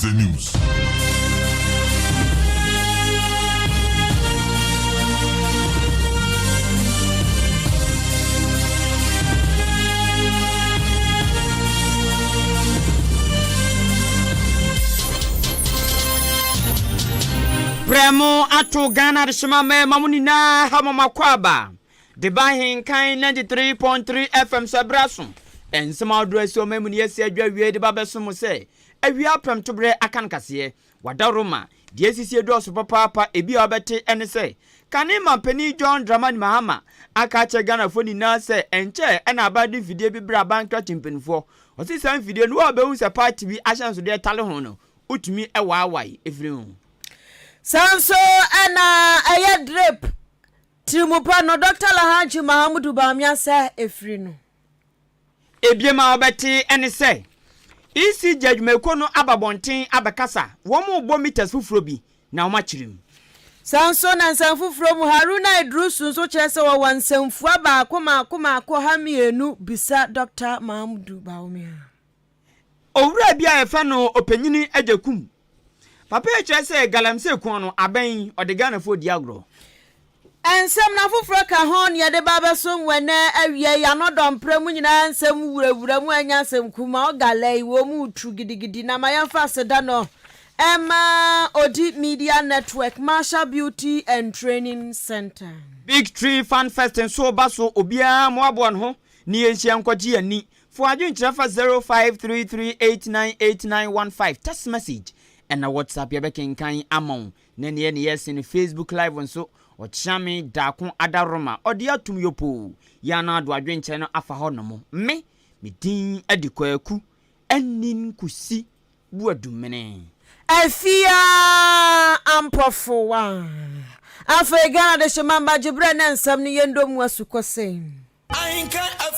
the news. Brɛ mo ato Ghana adehyema mmarima mo nyinaa ha mo makɔ aba de ba ahenkan 93.3 FM sɛ berɛ aso nsɛm ahodoɔ asi ɔman mu ne yɛasi adwa wie de ba bɛso mo sɛ awia prɛmtoberɛ aka no kaseɛ W'adaworoma, deɛ asisie dɔɔso papaapa, ebi a wobɛte ne sɛ, Kane Manpanin John Dramani Mahama aka akyerɛ Ghanafoɔ nyinaa sɛ ɛnkyɛɛ na aban de mfidie bi brɛɛ aban krakye mpaninfoɔ. Ɔse saa mfidie no, wo a wobɛhu sɛ party bi ahyɛnsodeɛ tale ho no, wotumi waawae firi ho. Saa nso na ɛyɛ drip tirimupa no Dɔkta Alhaji Mahamudu Bawumia sɛ ɛfiri no. Ebiem a wobɛte ne sɛ, ECG adwumayɛkuo no aba abɔnten abɛkasa, wɔrebɔ meters foforɔ bi na wɔakyere mu. Saa nso na nsɛm foforɔ mu, Haruna Iddrisu nso kyerɛ sɛ wɔwɔ nsɛmfua baako mmaako mmaako 200 bisa Dɔkta Mahamudu Bawumia. Owura bi a yɛfrɛ no Ɔpanyini Agyekum. Papa yi kyerɛ sɛ galamsey ko no abɛn yi, ɔde Ghanafoɔ di agorɔ. Nsɛm no afoforɔ ka ho na yɛde ba abɛsom wo ɛnnɛ awia yi. Ano dɔ mprɛ mu nyinaa nsɛm wurawura mu ɛnyɛ asɛm kumaa. Ɔgala yi wɔ mu retu gidigidi na ma yɛmfa aseda no mma Odi Media Network, Marshall Beauty and Training Centre. Big Tree Fun Fest nso reba so, obiara mmoaboa ne ho na yɛnhyia nkɔgye yɛn ani. Fa w'adwenkyerɛ fa 0533898915 text message ɛna WhatsApp yɛbɛkenkan ama wo. Ne neɛ ne yɛse no Facebook live nso Ɔkyeame Daako Adaworoma ɔde atom yopoo yi ano ado adwenkyerɛ no afa hɔ nom. Me, me din de Kwaku Anin Kusi Boadumene. Afia Ampɔfowa. Afei Ghana Dehyema mma gye berɛ na nsɛm no yɛndɔ mu asukɔsɛm.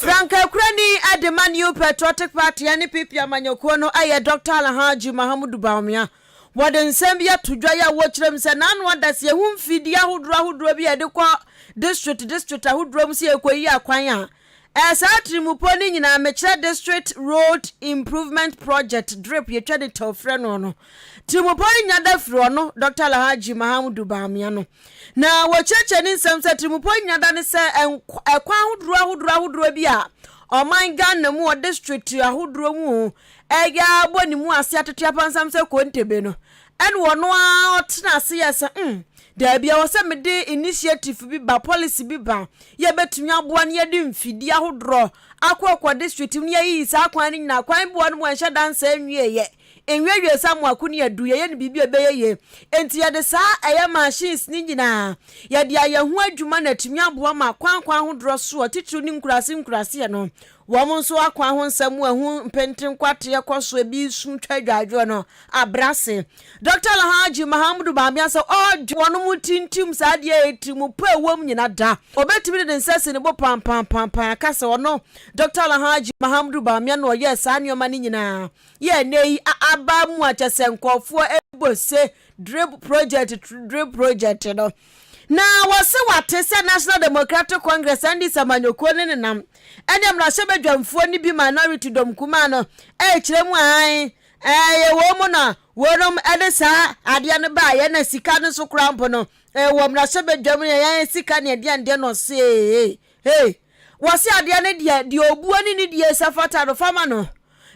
Frankakurani de ma New Patriotic Party, NPP, amanyɔkuo no yɛ Dɔkta Alhaji Mahamudu Bawumia. Wɔde nsɛm bi ato dwa yi a wɔkyerɛ mu sɛ n'ano ada sɛ yɛhu mfidie ahodoɔ ahodoɔ bi a yɛde kɔ district district ahodoɔ mu sɛ yɛkɔyi akwan a ɛɛ saa tirimupɔ no nyinaa mekyerɛ District Road Improvement Project DRIP yɛtwa ne tɛw frɛ no no tirimupɔ no nya da firi ɔno Dɔkta Alhaji Mahamudu Bawumia no. Na wɔkyerɛkyerɛ ne nsɛm sɛ atirimpɔ nyina da ne sɛ ɛkwan ahodoɔ ahodoɔ ahodoɔ bi a ɔman Ghana mu wɔ district ahodoɔ mu ɛyɛ abɔ ne mu ase atete apansam sɛ kontebe no ɛna ɔno ara ɔtena ase yɛ sɛ mm daabi ɛwɔ sɛ mede initiative bi ba policy bi ba yɛbɛtumi aboa no yɛde mfidie ahodoɔ akɔ akɔ district mu ne yɛyiyi saa kwan no nyinaa kwan bi wɔ no mu ɛnhyɛ dansa nwieɛ Nwiawiɛ sɛ amoako ne adu, yɛyɛ no biribi a ɛbɛyɛ yie. Enti yɛde saa ɛyɛ machines no nyinaa, yɛde ayɛ ho adwuma na atumi aboa ma akwan akwan ahodoɔ soɔ, titiriw ne nkuraase nkuraaseɛ no, wɔn nso akwan ho nsɛm mu ɛho mpentenkwateɛ kɔ so, ebi su twa adwadwoɔ no abrɛ ase. Dɔkta Alhaji Mahamudu Bawumia sɛ ɔredwe wɔnom tintim saa adeɛ a tirimu pa ɛwom nyina da. Ɔbɛtumi de ne nsa asi ne bo pampampampam aka sɛ ɔno Dɔkta Alhaji Mahamudu Bawumia na ɔyɛɛ saa nneɛma no nyinaa. Yɛ ɛnɛ yi aba mu a kyɛ sɛ nkurɔfoɔ bɔ se drip project drip project no na wɔse wate sɛ National Democratic Congress NDC amanyɔkuo no nenam ɛne mmarahyɛbadwamfoɔ no bi minority dɔm kumaa no ɛrekyerɛ mu ae ɛyɛ wɔn mu na wɔnom ɛde saa adeɛ no baeɛ na sika no nso koraa mpo no ɛwɔ mmarahyɛbadwam yɛ yɛn sika ne ɛdeɛ ndeɛ no ɔse Hey! Wɔse adeɛ no deɛ, deɛ ɔbuo ne ne die sɛ fata no, fa ma no.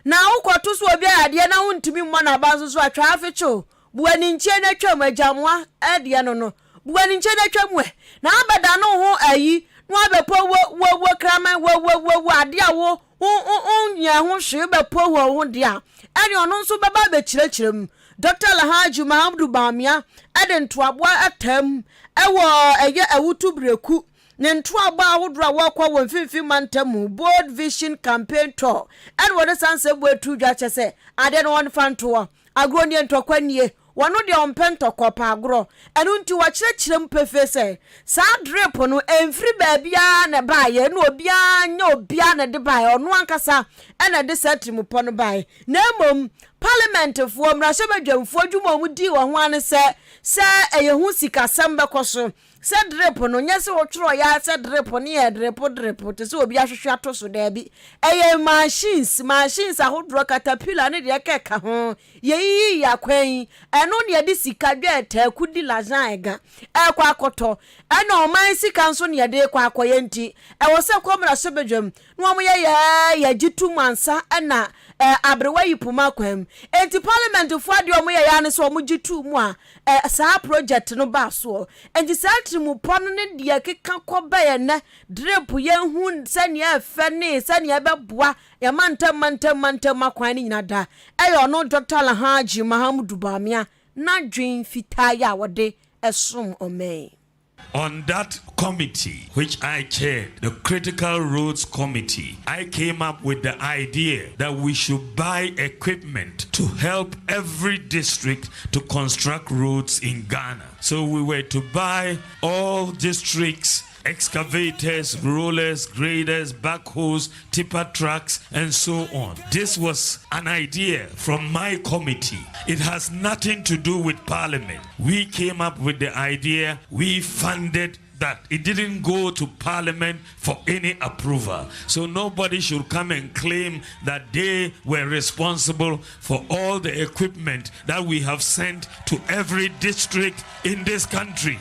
Na wokɔto so obi ayɛ adeɛ na wontumi mmɔ n'aba nso so a, twa afekye o. Bu aninkyie na twam, agyamoa deɛ no no. Bu aninkyie na twam ɛ. Na abɛdane wo ho ayi, na wabɛpɔ wo, wo, wo kraman, wo, wo, wo, wo, adeɛ a wo, wo, wo, wonyɛɛ ho hwee, wobɛpɔ wo ho deɛ a, ɛne ɔno nso bɛba abɛkyerɛkyerɛ mu. Dɔkta Alhaji Mahamudu Bawumia de ntoaboa ataa mu wɔ ɛyɛ Awutu Breku Ne ntoabɔ ahodoɔ a wɔkɔ wɔ mfimfini mantam mu Bold Vision Campaign Tour ɛna wɔde saa nsɛm wei to dwa kyɛ sɛ adeɛ no wɔnfa ntoɔ. Agorɔ nie ntɔkwa nie. Wɔno deɛ ɔmpɛ ntɔkwa ɔpɛ agorɔ. Ɛno nti wɔkyerɛkyerɛ mu pefee sɛ saa drip no ɛmfiri baabiara na ɛbaeɛ ɛna obiara nyɛ obiara na ɛde baeɛ ɔno ankasa ɛna ɛde saa tirimupɔ no baeɛ na mmom parliamentfoɔ mmarahyɛbadwamfoɔ adwuma a wɔdii wɔ ho ara ne sɛ sɛ ɛyɛ ho sikasɛm bɛkɔ so. Sɛ drip no, nyɛ sɛ wotwerɛeɛ ara sɛ drip no yɛ drepo drepo te sɛ obi ahwehwɛ ato so, daabi. Ɛyɛ machines, machines ahodoɔ, katapila ne deɛ ɛkeka ho. Yɛyiyi yɛn akwan yi, ɛno na yɛde sika, dwɛɛtɛ, kudi, lasan, ɛga, ɛrekɔ akɔtɔ. Ɛna ɔman sika nso na yɛde rekɔ akɔyɛ nti, ɛwɔ sɛ kɔ mmarahyɛbadwam na wɔyɛ yɛ yɛgye tom ansa na aberewa yi poma kwan mu. Enti parliamentfoɔ adeɛ a wɔyɛ yɛ ara ne sɛ wɔgye too mu a saa project no baa soɔ. Enti saa tirimupɔ no ne deɛ ɛkeka kɔ bɛyɛ nnɛ drip yɛhu sɛnea ɛfɛ ne sɛnea ɛbɛboa yɛn mantam mantam mantam akwan no nyina da ɛyɛ ɔno Dr. Alhaji Mahamudu Bawumia n'adwen fitaa yi a wɔde som ɔman yi. On that committee, which I chaired, the Critical Roads Committee, I came up with the idea that we should buy equipment to help every district to construct roads in Ghana. So we were to buy all districts excavators, rollers, graders, backhoes, tipper trucks, and so on. This was an idea from my committee. It has nothing to do with parliament. We came up with the idea, we funded that it didn't go to parliament for any approval. So nobody should come and claim that they were responsible for all the equipment that we have sent to every district in this country.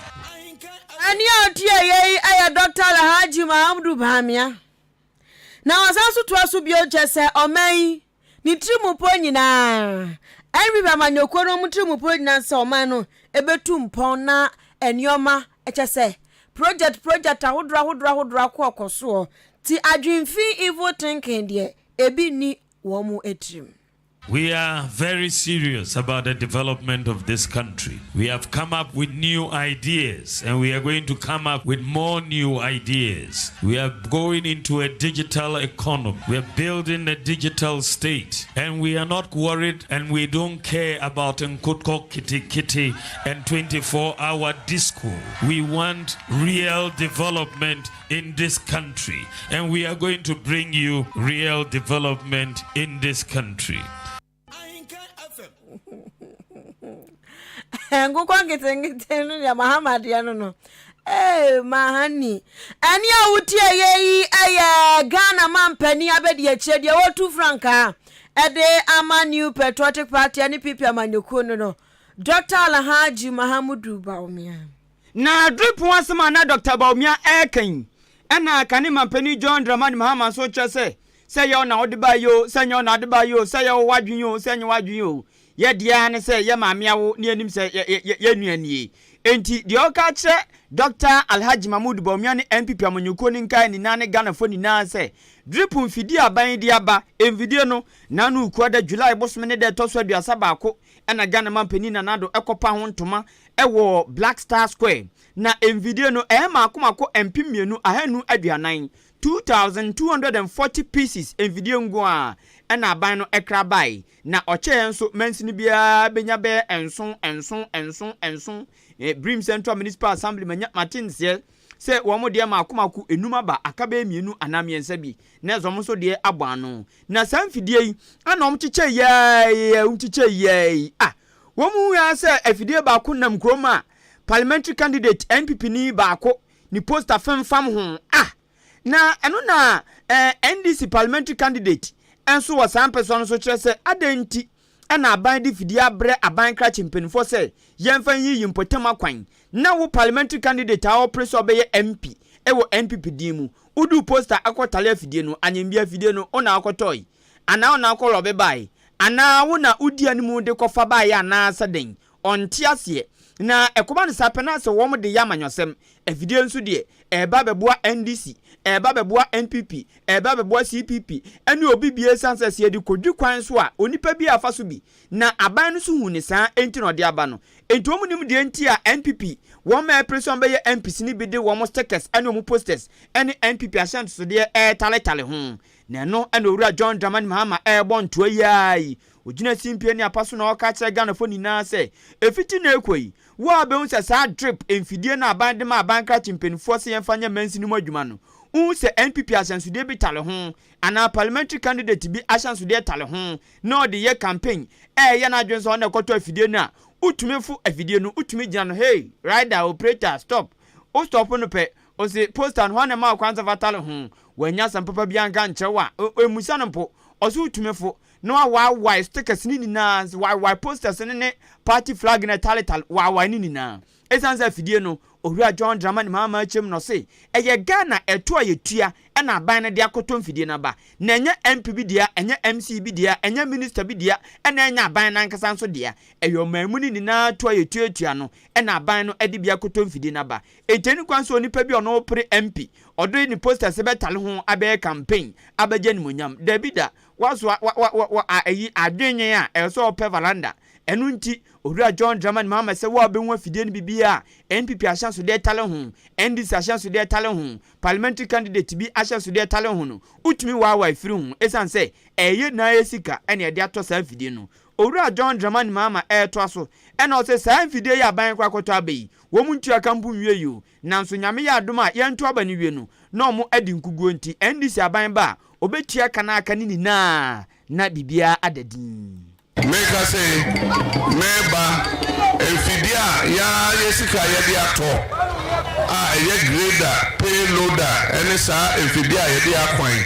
Ɛnne a ɔteɛ yei yɛ Dɔkta Alhaji Mahamudu Bawumia. Na ɔsan nso toa so bio kyɛ sɛ ɔman yi ne tirimupɔ nyinaa, NPP amanyɔkuo no wɔn tirimupɔ nyinaa sɛ ɔman no ɛbɛtu mpɔn na nneɛma kyɛ sɛ project project ahodoɔ ahodoɔ ahodoɔ akɔ ɔkɔ soɔ ti adwenfi evil thinking deɛ ebi nni wɔn tirim. We are very serious about the development of this country. We have come up with new ideas and we are going to come up with more new ideas. We are going into a digital economy. We are building a digital state and we are not worried and we don't care about Nkoko Kitty Kitty and 24 hour disco. We want real development in this country and we are going to bring you real development in this country. Nkokɔ nketenkete no deɛ Mahama deɛ no no. Ee Mahani. Ɛne a wotie yɛ yi ɛyɛ Ghana mampanin abɛdi akyire deɛ wɔtu frankaa ɛde ama New Patriotic Party ne PP amanyɔkuo no no Dr. Alhaji Mahamudu Bawumia. Na drip ho asɛm a na Dɔkta Bawumia reka yi, ɛna kane mampanin John Dramani Mahama nso kyerɛ sɛ, sɛ ɛyɛ wo na wode baeɛ oo, sɛ ɛnyɛ wo na wode baeɛ oo, sɛ ɛyɛ wo w'adwene oo, sɛ ɛnyɛ w'adwene oo, yɛ deɛ ara ne sɛ yɛ maame awo na yɛnim sɛ yɛn nua nie. Enti deɛ ɔreka akyerɛ Dɔkta Alhaji Mahmood Bawumia ne NPP amanyɔkuo no nkaeɛ nyinaa ne Ghanafoɔ nyinaa sɛ, drip mfidie a aban yi de aba, mfidie no, Nanu Kuada July bosome ne da ɛtɔ so 31 ɛna Ghana manpanin Nana Addo kɔpa ho ntoma wɔ Black Star Square. Na mfidie no, ɛyɛ mmaako mmaako 2540, 2,240 pieces mfidie nko ara ɛna aban no kra bae. Na ɔkyɛeɛ nso, mansini biara bɛnya bɛyɛ nson, nson, nson, nson. Birim Central Municipal Assembly manya mate nseɛ sɛ wɔn deɛ mmaako mmaako enum aba, aka bɛyɛ mmienu anaa mmiɛnsa bi, na ɛsɛ wɔn nso deɛ abɔ ano. Na saa mfidie yi ana wɔn kyekyɛ yɛɛ wɔn kyekyɛ yɛɛ ah wɔn hu ara sɛ afidie baako nam kurom a parliamentary candidate NPP ni baako ne poster femfam ho ah na ɛno na eh, NDC parliamentary candidate nso wɔ saa mpɛsoa no so kyerɛ sɛ adɛn nti ɛna aban de fidie abrɛ aban krakye mpanimfoɔ sɛ yɛmfa nyiyi mpɔtam akwan na wo parliamentary candidate a ɔpere sɛ ɔbɛyɛ MP wɔ NPP din mu Woduu posta akɔtare afidie no, anyɛnbi afidie no, wo na wokɔtɔɔe? Anaa wo na wokɔrɔbe baeɛ? Anaa wo na wodi animu de kɔfa baeɛ anaa sɛ dɛn? Ɔnte aseɛ. Na ɛkɔba no saa pɛ na sɛ wɔn de yɛ amanyɔsɛm. Afidie nso deɛ, ɛreba abɛboa NDC, ɛreba abɛboa NPP, ɛreba abɛboa CPP, ɛne obi biara ɛsiane sɛ sɛ yɛde kɔdwi kwan so a, onipa biara fa so bi. Na aban no nso hu no saa enti na ɔde aba no. Enti wɔn nim deɛ nti a NPP wɔn a ɛpere sɛ wɔn bɛyɛ MPs no bi de wɔn stickers ne wɔn posters ne NPP ahyɛnsodeɛ retaletale ho. Na ɛno na Owura John Dramani Mahama rebɔ ntoa yi ara yi. Ɔgyina simpie ne apa so na ɔreka akyerɛ Ghanafoɔ nyinaa sɛ, ɛfiti nnɛ rekɔ yi, wo a wobɛhu sɛ saa drip mfidie no a aban de ma aban krakye mpanimfoɔ sɛ yɛmfa nyɛ mansini mu adwuma no, wohu sɛ NPP ahyɛnsodeɛ bi tale ho anaa parliamentary candidate bi ahyɛnsodeɛ tale ho na ɔde yɛ campaign ɛɛyɛ n'adwene sɛ ɔno na ɛkɔtɔ afidie no a, wotumi fo afidie no, wotumi gyina no, hey, rider, operator, stop. Wo stop no pɛ, ɔse poster no hwan na ɛma wo kwan sɛ fa tare ho? Wannya asɛm papa biara anka ankyerɛ wo a, ɔmmisa no mpo. Ɔse wotumi fo na wawaawae stickers no nyinaa, waawae posters no ne party flag no a ɛtaretare, waawae ne nyinaa. Ɛsiane sɛ afidie no, Owura John Dramani Mahama akyerɛ mu na ɔse ɛyɛ Ghana ɛtoɔ a yɛtua na aban no de akɔtɔ mfidie no aba, na ɛnyɛ MP bi dea, ɛnyɛ MC bi dea, ɛnyɛ Minister bi dea, ɛna ɛnyɛ aban no ankasa nso dea. Ɛyɛ ɔman mu no nyinaa toɔ a yɛtuatua no na aban no de bi akɔtɔ mfidie no aba. Enti ɛnni kwan sɛ onipa bi a ɔno repere MP, ɔde ne posters bɛtale ho abɛyɛ campaign abɛgye animuonyam. Dabi da, wasoa wa wa wa wa a ɛyi adwennwen a ɛwɔ sɛ ɔpɛ valanda. Ɛno nti, Owura John Dramani Mahama sɛ wo a wobɛhu afidie no biribiara a NPP ahyɛnsodeɛ tale ho, NDC ahyɛnsodeɛ tale ho, parliamentary candidate bi ahyɛnsodeɛ tale ho no, wotumi waawae firi ho ɛsiane sɛ ɛyɛ nyinaa yɛ sika na yɛde atɔ saa afidie no. Owura John Dramani Mahama ɛretoa so ɛna ɔse saa mfidie yi a aban kɔ akɔtɔ aba yi, wɔn ntua ka mpo nwiei o, nanso Nyame yɛ adom a yɛnto aba no wie no na wɔn adi nkuguo nti NDC aban ba a ɔbɛtua ka no aka no nyinaa na biribiara ada dinn. Meka se, Mereba, mfidie a yɛn ara yɛn sika a yɛde atɔ a ɛyɛ grader, pay loader ne saa mfidie a yɛde yɛ akwan,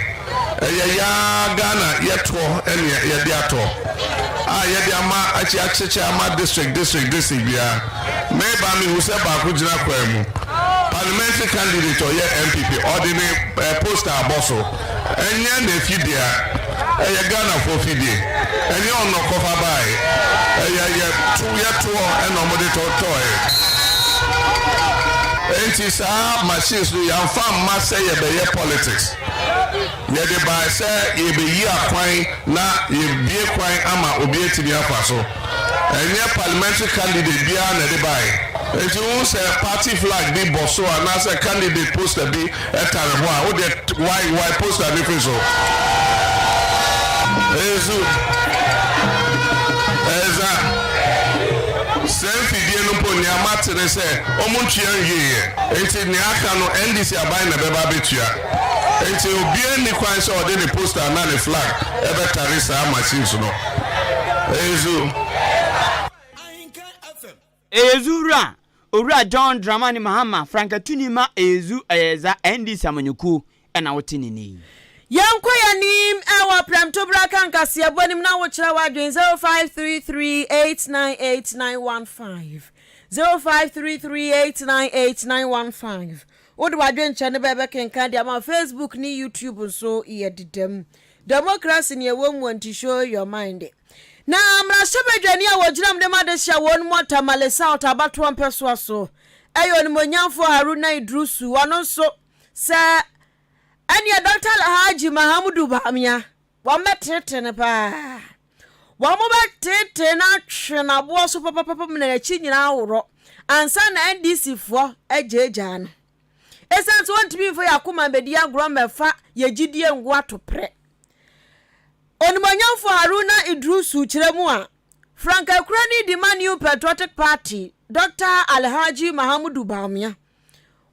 ɛyɛ yɛn ara Ghana yɛtoɔ ne yɛde atɔ a yɛde ama yɛakyekyɛ ama district district district biara. Mereba mehu sɛ baako gyina kwan mu, parliamentary candidate ɔyɛ NPP, ɔde ne poster abɔ so. Ɛnyɛ n'afidie a, ɛyɛ Ghanafoɔ fidie. Ɛnyɛ ɔno na ɔkɔfa baeɛ. Ɛyɛ yɛ to yɛ toɔ ɛna wɔde tɔ tɔeɛ. Enti saa machines no yɛamfa amma sɛ yɛbɛyɛ politics. Yɛde baeɛ sɛ yɛbɛyi akwan na yɛbue kwan ama obi atumi afa so. Ɛnyɛ parliamentary candidate biara na ɛde baeɛ. Enti wohu sɛ party flag bi bɔ so anaasɛ candidate poster bi tare ho a, wo deɛ wae wae poster no firi so. Nso ɛza saa mfidie no mpo nea mate ne sɛ wɔn ntua nwieɛ. Enti nea aka no NDC aban na ɛbɛba abɛtua. Enti obiara nni kwan sɛ ɔde ne poster anaa ne flag ɛbɛtare saa machines no. Nso. Eyezu wura, Owura John Dramani Mahama, frankatuni ma Eyezu Ayɛza NDC amanyɔkuo na wote ne nne yi. Yɛnkɔ yɛn anim wɔ prɛmtoberɛ akankaseɛbɔ no mu na wokyerɛ w'adwene 0533898915 0533898915 Wode w'adwenkyerɛ no bɛbɛkenkan de ama Facebook ne YouTube nso yɛdeda mu. Democracy ne ɛwɔ mu nti show your mind. Na mmarahyɛbadwani a wɔgyina mu de ma adehye a wɔn mu Tamale South abatoɔ mpɛsoa so yɛ Onimuonyamfoɔ Haruna Iddrisu, ɔno nso sɛ ɛneɛ Dɔkta Alhaji Mahamudu Bawumia, wɔn bɛteetee no paa. Wɔn bɛteetee no atwe no aboɔ so papapapa mu na n'akyi nyinaa aworɔ ansa na NDC foɔ agyaagyaa no. Ɛsiane sɛ wɔntumi mfa yɛn akoma mmɛdi agorɔ mmɛfa yɛn gyidie ngo atoprɛ. Onimuonyamfo Haruna Iddrisu kyerɛ mu a, frankakurani de ma New Patriotic Party, Dɔkta Alhaji Mahamudu Bawumia.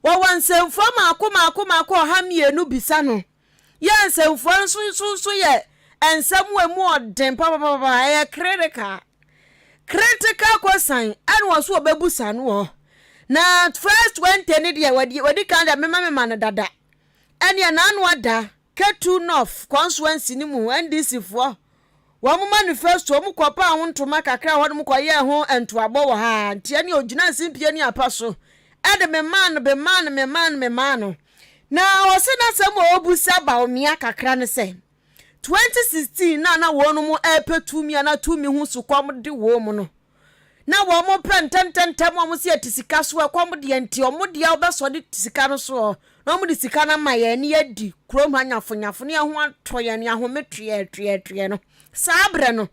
Wɔwɔ nsɛmfua mmaako mmaako mmaako 200 bisa no. Yɛ nsɛmfua no nso nso nso yɛ nsɛm a emu ɔden papapapa, ɛyɛ critical. Critical question ɛna wɔn so wɔbɛbusa no wɔ. Na first 20 ne deɛ wɔadi wɔadi kan deɛ mema mema no dada. Ɛneɛ n'ano ada. Ketu North consuency no mu NDC foɔ wɔn manifesto wɔn kɔ paa ho ntoma kakra wɔ hɔnom kɔ yɛɛ ho ntoabɔ wɔ ha nti ɛne ogyina nsimpie ne apa so ɛde me maa no be maa no me maa no me maa no na ɔse n'asɛm a ɔbusa Bawumia kakra ne sɛ 2016 na na wɔn mo ɛpɛ tumi a na tumi ho sukɔm de wɔn mu no na wɔn pɛ ntɛntɛntɛm wɔn sɛ yɛte sika so ɛkɔm deɛ nti wɔn deɛ wɔbɛsɔ de sika no soɔ na wɔn de sika no ama yɛn ne yɛadi kurom ha nyafonyafo ne yɛn ho atɔ yɛn ne ahome tweɛ tweɛ tweɛ no saa berɛ no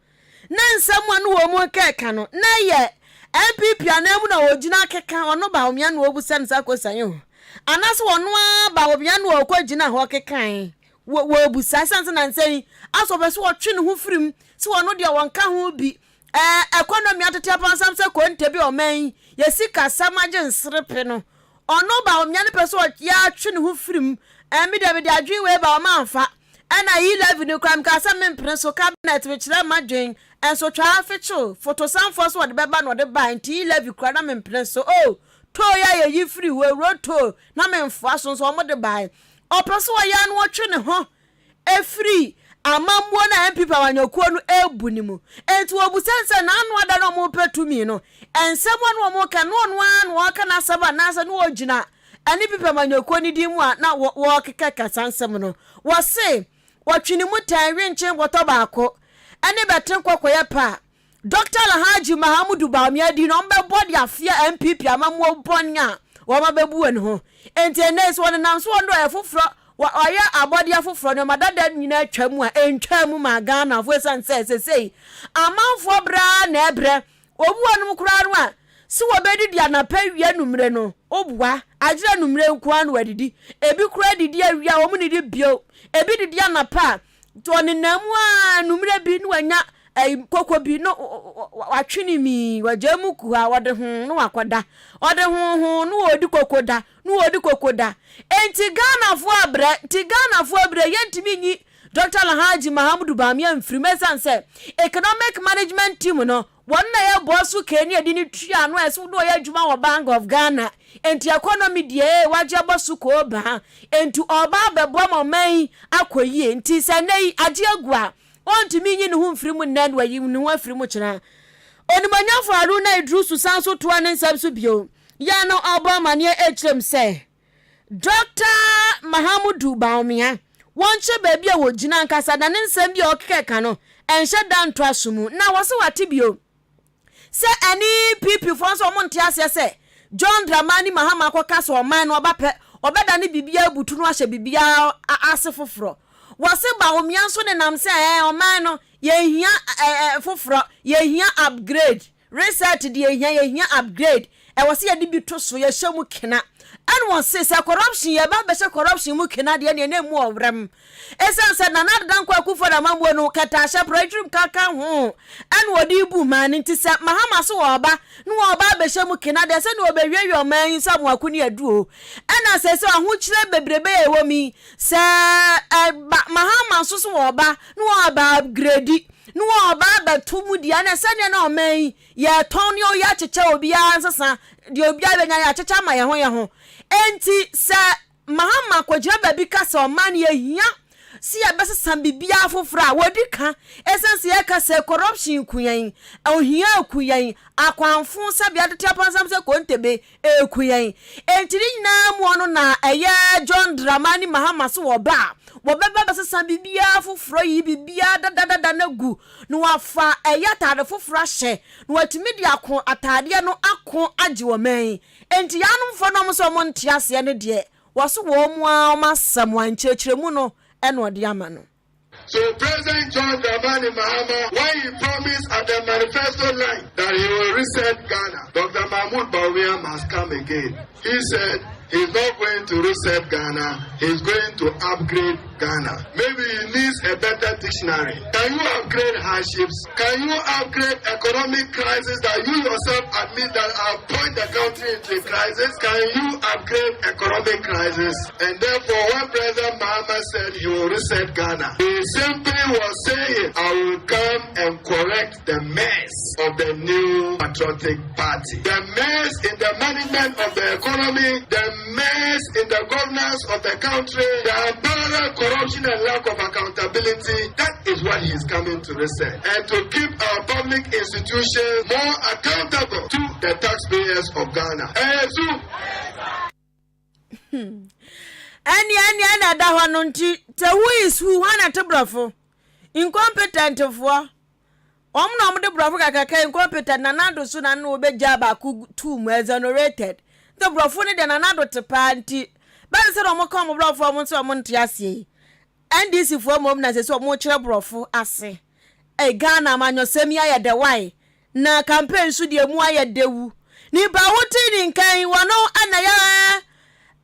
na nsɛm a no wɔn mu kɛka no na yɛ NPP anan mu na wɔgyina keka ɔno Bawumia na wɔbusa no saa kosan yi ho anaasɛ ɔno ara Bawumia na ɔkɔ gyina hɔ kekae wɔbusa sɛn sɛ nansa yi asɛ ɔpɛ sɛ ɔtwe ne ho firim sɛ ɔno deɛ wɔnka ho bi Ɛɛ economy atete apansam sɛ konte bi ɔman yi yɛ sikasɛm agye nserepe no ɔno Bawumia no pɛ sɛ ɔyɛ atwe ne ho firi mu ɛɛ me deɛ mede adwene wei ba ɔma amfa ɛna yi levy no koraa mekaa sɛ mempene so cabinet mekyerɛ m'adwene ɛnso twaa afekyew fotosanfoɔ so ɔde bɛba na ɔde bae nti yi levy koraa na mempene so oh. Toll yi a yɛyi firi hɔ, road toll, na memfoa so nso wɔde baeɛ. Ɔpɛ sɛ ɔyɛ a na ɔtwe ne ho firi amammuo no a NPP amanyɔkuo no rebu no mu. Enti wɔbisa no sɛ n'ano ada na wɔrepɛ tumi no, nsɛm a na wɔreka no, na ɔno ara na ɔreka n'asɛm anaasɛ na ɔgyina NPP amanyɔkuo no din mu a na wɔrekeka saa nsɛm no. Wɔse wɔtwe ne mu tɛn wenkyen bɔtɔ baako ne bɛten kɔkɔeɛ pɛ a, Dɔkta Alhaji Mahamudu Bawumia din na wɔbɛbɔ de afea NPP amammuo bɔne a wɔn abɛbu wɔn ho. Enti ɛnnɛ yi sɛ wɔnenam so wɔn de ɔyɛ foforɔ, wɔayɛ abɔdeɛ foforɔ, nneɛma dada nyinaa atwa mu a, ɛntwaa mu maa Ghanafoɔ ɛsiane sɛ sesei amanfoɔ brɛ ara na ɛbrɛ. Obi wɔ nom koraa no a, sɛ wɔbɛdidi anapa, awia, anummerɛ no, woboa, agyerɛ anummerɛ nko ara na wɔadidi. Ebi koraa didi awia a, wɔn nnidi bio. Ebi didi anapa a, Nti ɔnenam mu ara anwummerɛ bi na wanya ɛyi koko bi na watwe ne mii, wagyaa mu kuha, ɔde ho na wakɔda. Ɔde ho ho na ɔredi koko da, na ɔredi koko da. Nti Ghanafoɔ abrɛ, nti Ghanafoɔ abrɛ, yɛntumi nyi Dɔkta Alhaji Mahamudu Bawumia mfiri mu ɛsiane sɛ Economic Management Team no, Wɔn na yɛ bɔ so kee ne yɛde no tua ano a ɛsɛ wode ɔyɛ adwuma wɔ Bank of Ghana enti economy deɛ ee wagye abɔ so koo baa enti ɔɔba abɛboa ma ɔman yi akɔ yie nti sɛ nnɛ yi agye agu a ɔntumi nyi ne ho mfiri mu nnɛ na wayi ne ho afiri mu kyena. Onimuonyamfo Haruna Iddrisu san so toa ne nsɛm so bio yɛ a na ɔrebɔ amaneɛ ɛkyerɛ mu sɛ Dɔkta Mahamudu Bawumia, wɔnkyerɛ baabi a wɔgyina ankasa na ne nsɛm bi a ɔkeka no ɛnhyɛ da nto aso mu. Na wɔse wate bio sɛ NPP foɔ nso wɔn nte aseɛ sɛ John Dramani Mahama akɔka sɛ ɔman no ɔba pɛ ɔbɛdane biribiara abutu no ahyɛ biribiara ase foforɔ. Wɔse Bawumia nso nenam sɛ ɛɛ ɔman no yɛhia ɛɛ foforɔ, yɛhia upgrade. Reset deɛ yɛhia yɛhia upgrade ɛwɔ sɛ yɛde bi to so yɛhyɛ mu kena ɛna wɔse sɛ corruption yɛba bɛhyɛ corruption mu kena deɛ neɛ na ɛmu ɔwerɛm ɛsiane sɛ Nana Addo Dankwa Akufo Addo amammuo no kɛtɛahyɛ prɛtwirim kaka ho ɛna wɔde bu man no nti sɛ Mahama so wɔba na wɔba abɛhyɛ mu kena deɛ sɛdeɛ wɔbɛwiawia ɔman yi sɛ amoako ne aduo ɛna sɛ sɛ ahokyerɛ bebrebe a ɛwɔ mu yi sɛ ɛba Mahama nso so wɔba na wɔba upgrade Ne wɔn ɔba abɛto mu deɛ ɛne sɛdeɛ na ɔman yi yɛtɔn ne ɔyɛ akyekyɛ obiara nsesa deɛ obiara bɛnya yɛ akyekyɛ ama yɛn ho yɛn ho. Enti sɛ Mahama kɔgyina baabi ka sɛ ɔman no yɛhia sɛ yɛbɛsesa biribiara foforɔ a, wɔdi ka. Ɛsiane sɛ yɛka sɛ corruption ku yɛn, ohia ku yɛn, akwanfo sɛbea atete apansam sɛ kontebe reku yɛn. Enti ne nyinaa mu ɔno na ɛyɛ John Dramani Mahama so ɔba a, wɔbɛba abɛsesa biribiara foforɔ yi biribiara dadadada no agu na wafa ɛyɛ ataade foforɔ ahyɛ na watumi de ako ataadeɛ no ako agye ɔman yi. Enti yaanomfoɔ no a wɔn sɛ wɔn nte aseɛ no deɛ, wɔso wɔn ara wɔn asɛm a nkyerɛkyerɛmu no na ɔde ama no. So President John Dramani Mahama, when he promised at the manifesto line that he will reset Ghana, Dr. Mahmoud Bawumia must come again. He said he's not going to reset Ghana, he's going to upgrade Ghana. Maybe he needs a better dictionary. Can you upgrade hardships? Can you upgrade economic crisis that you yourself admit that have point the country into a crisis? Can you upgrade economic crisis? And therefore, when President Mahama said he will reset Ghana, he simply was saying, I will come and correct the mess of the new patriotic party. The mess in the management of the economy, the mess in the governance of the country, the unparalleled corruption and lack of accountability. That is what he is coming to reset. And to keep our public institutions more accountable to the taxpayers of Ghana. Ɛnneɛ ɛnneɛ na ɛda hɔ no nti sɛ who is who hwan na ɛte borɔfo incompetent foɔ wɔn na wɔde borɔfo kakraka incompetent Nana Addo so na no wɔbɛgya baako tuu mu exonerated nti borɔfo no deɛ Nana Addo te paa nti bɛne sɛ na wɔka wɔn borɔfo wɔn nso wɔn nte aseɛ yi NDC foɔ mmom na sɛ sɛ wɔn kyerɛ borɔfo ase Ei Ghana amanyɔsɛm yi ayɛ dɛ wai Na campaign nso deɛ mu ayɛ dɛ wu. Nipa a wotee ne nka yi, wɔno na ɛyɛ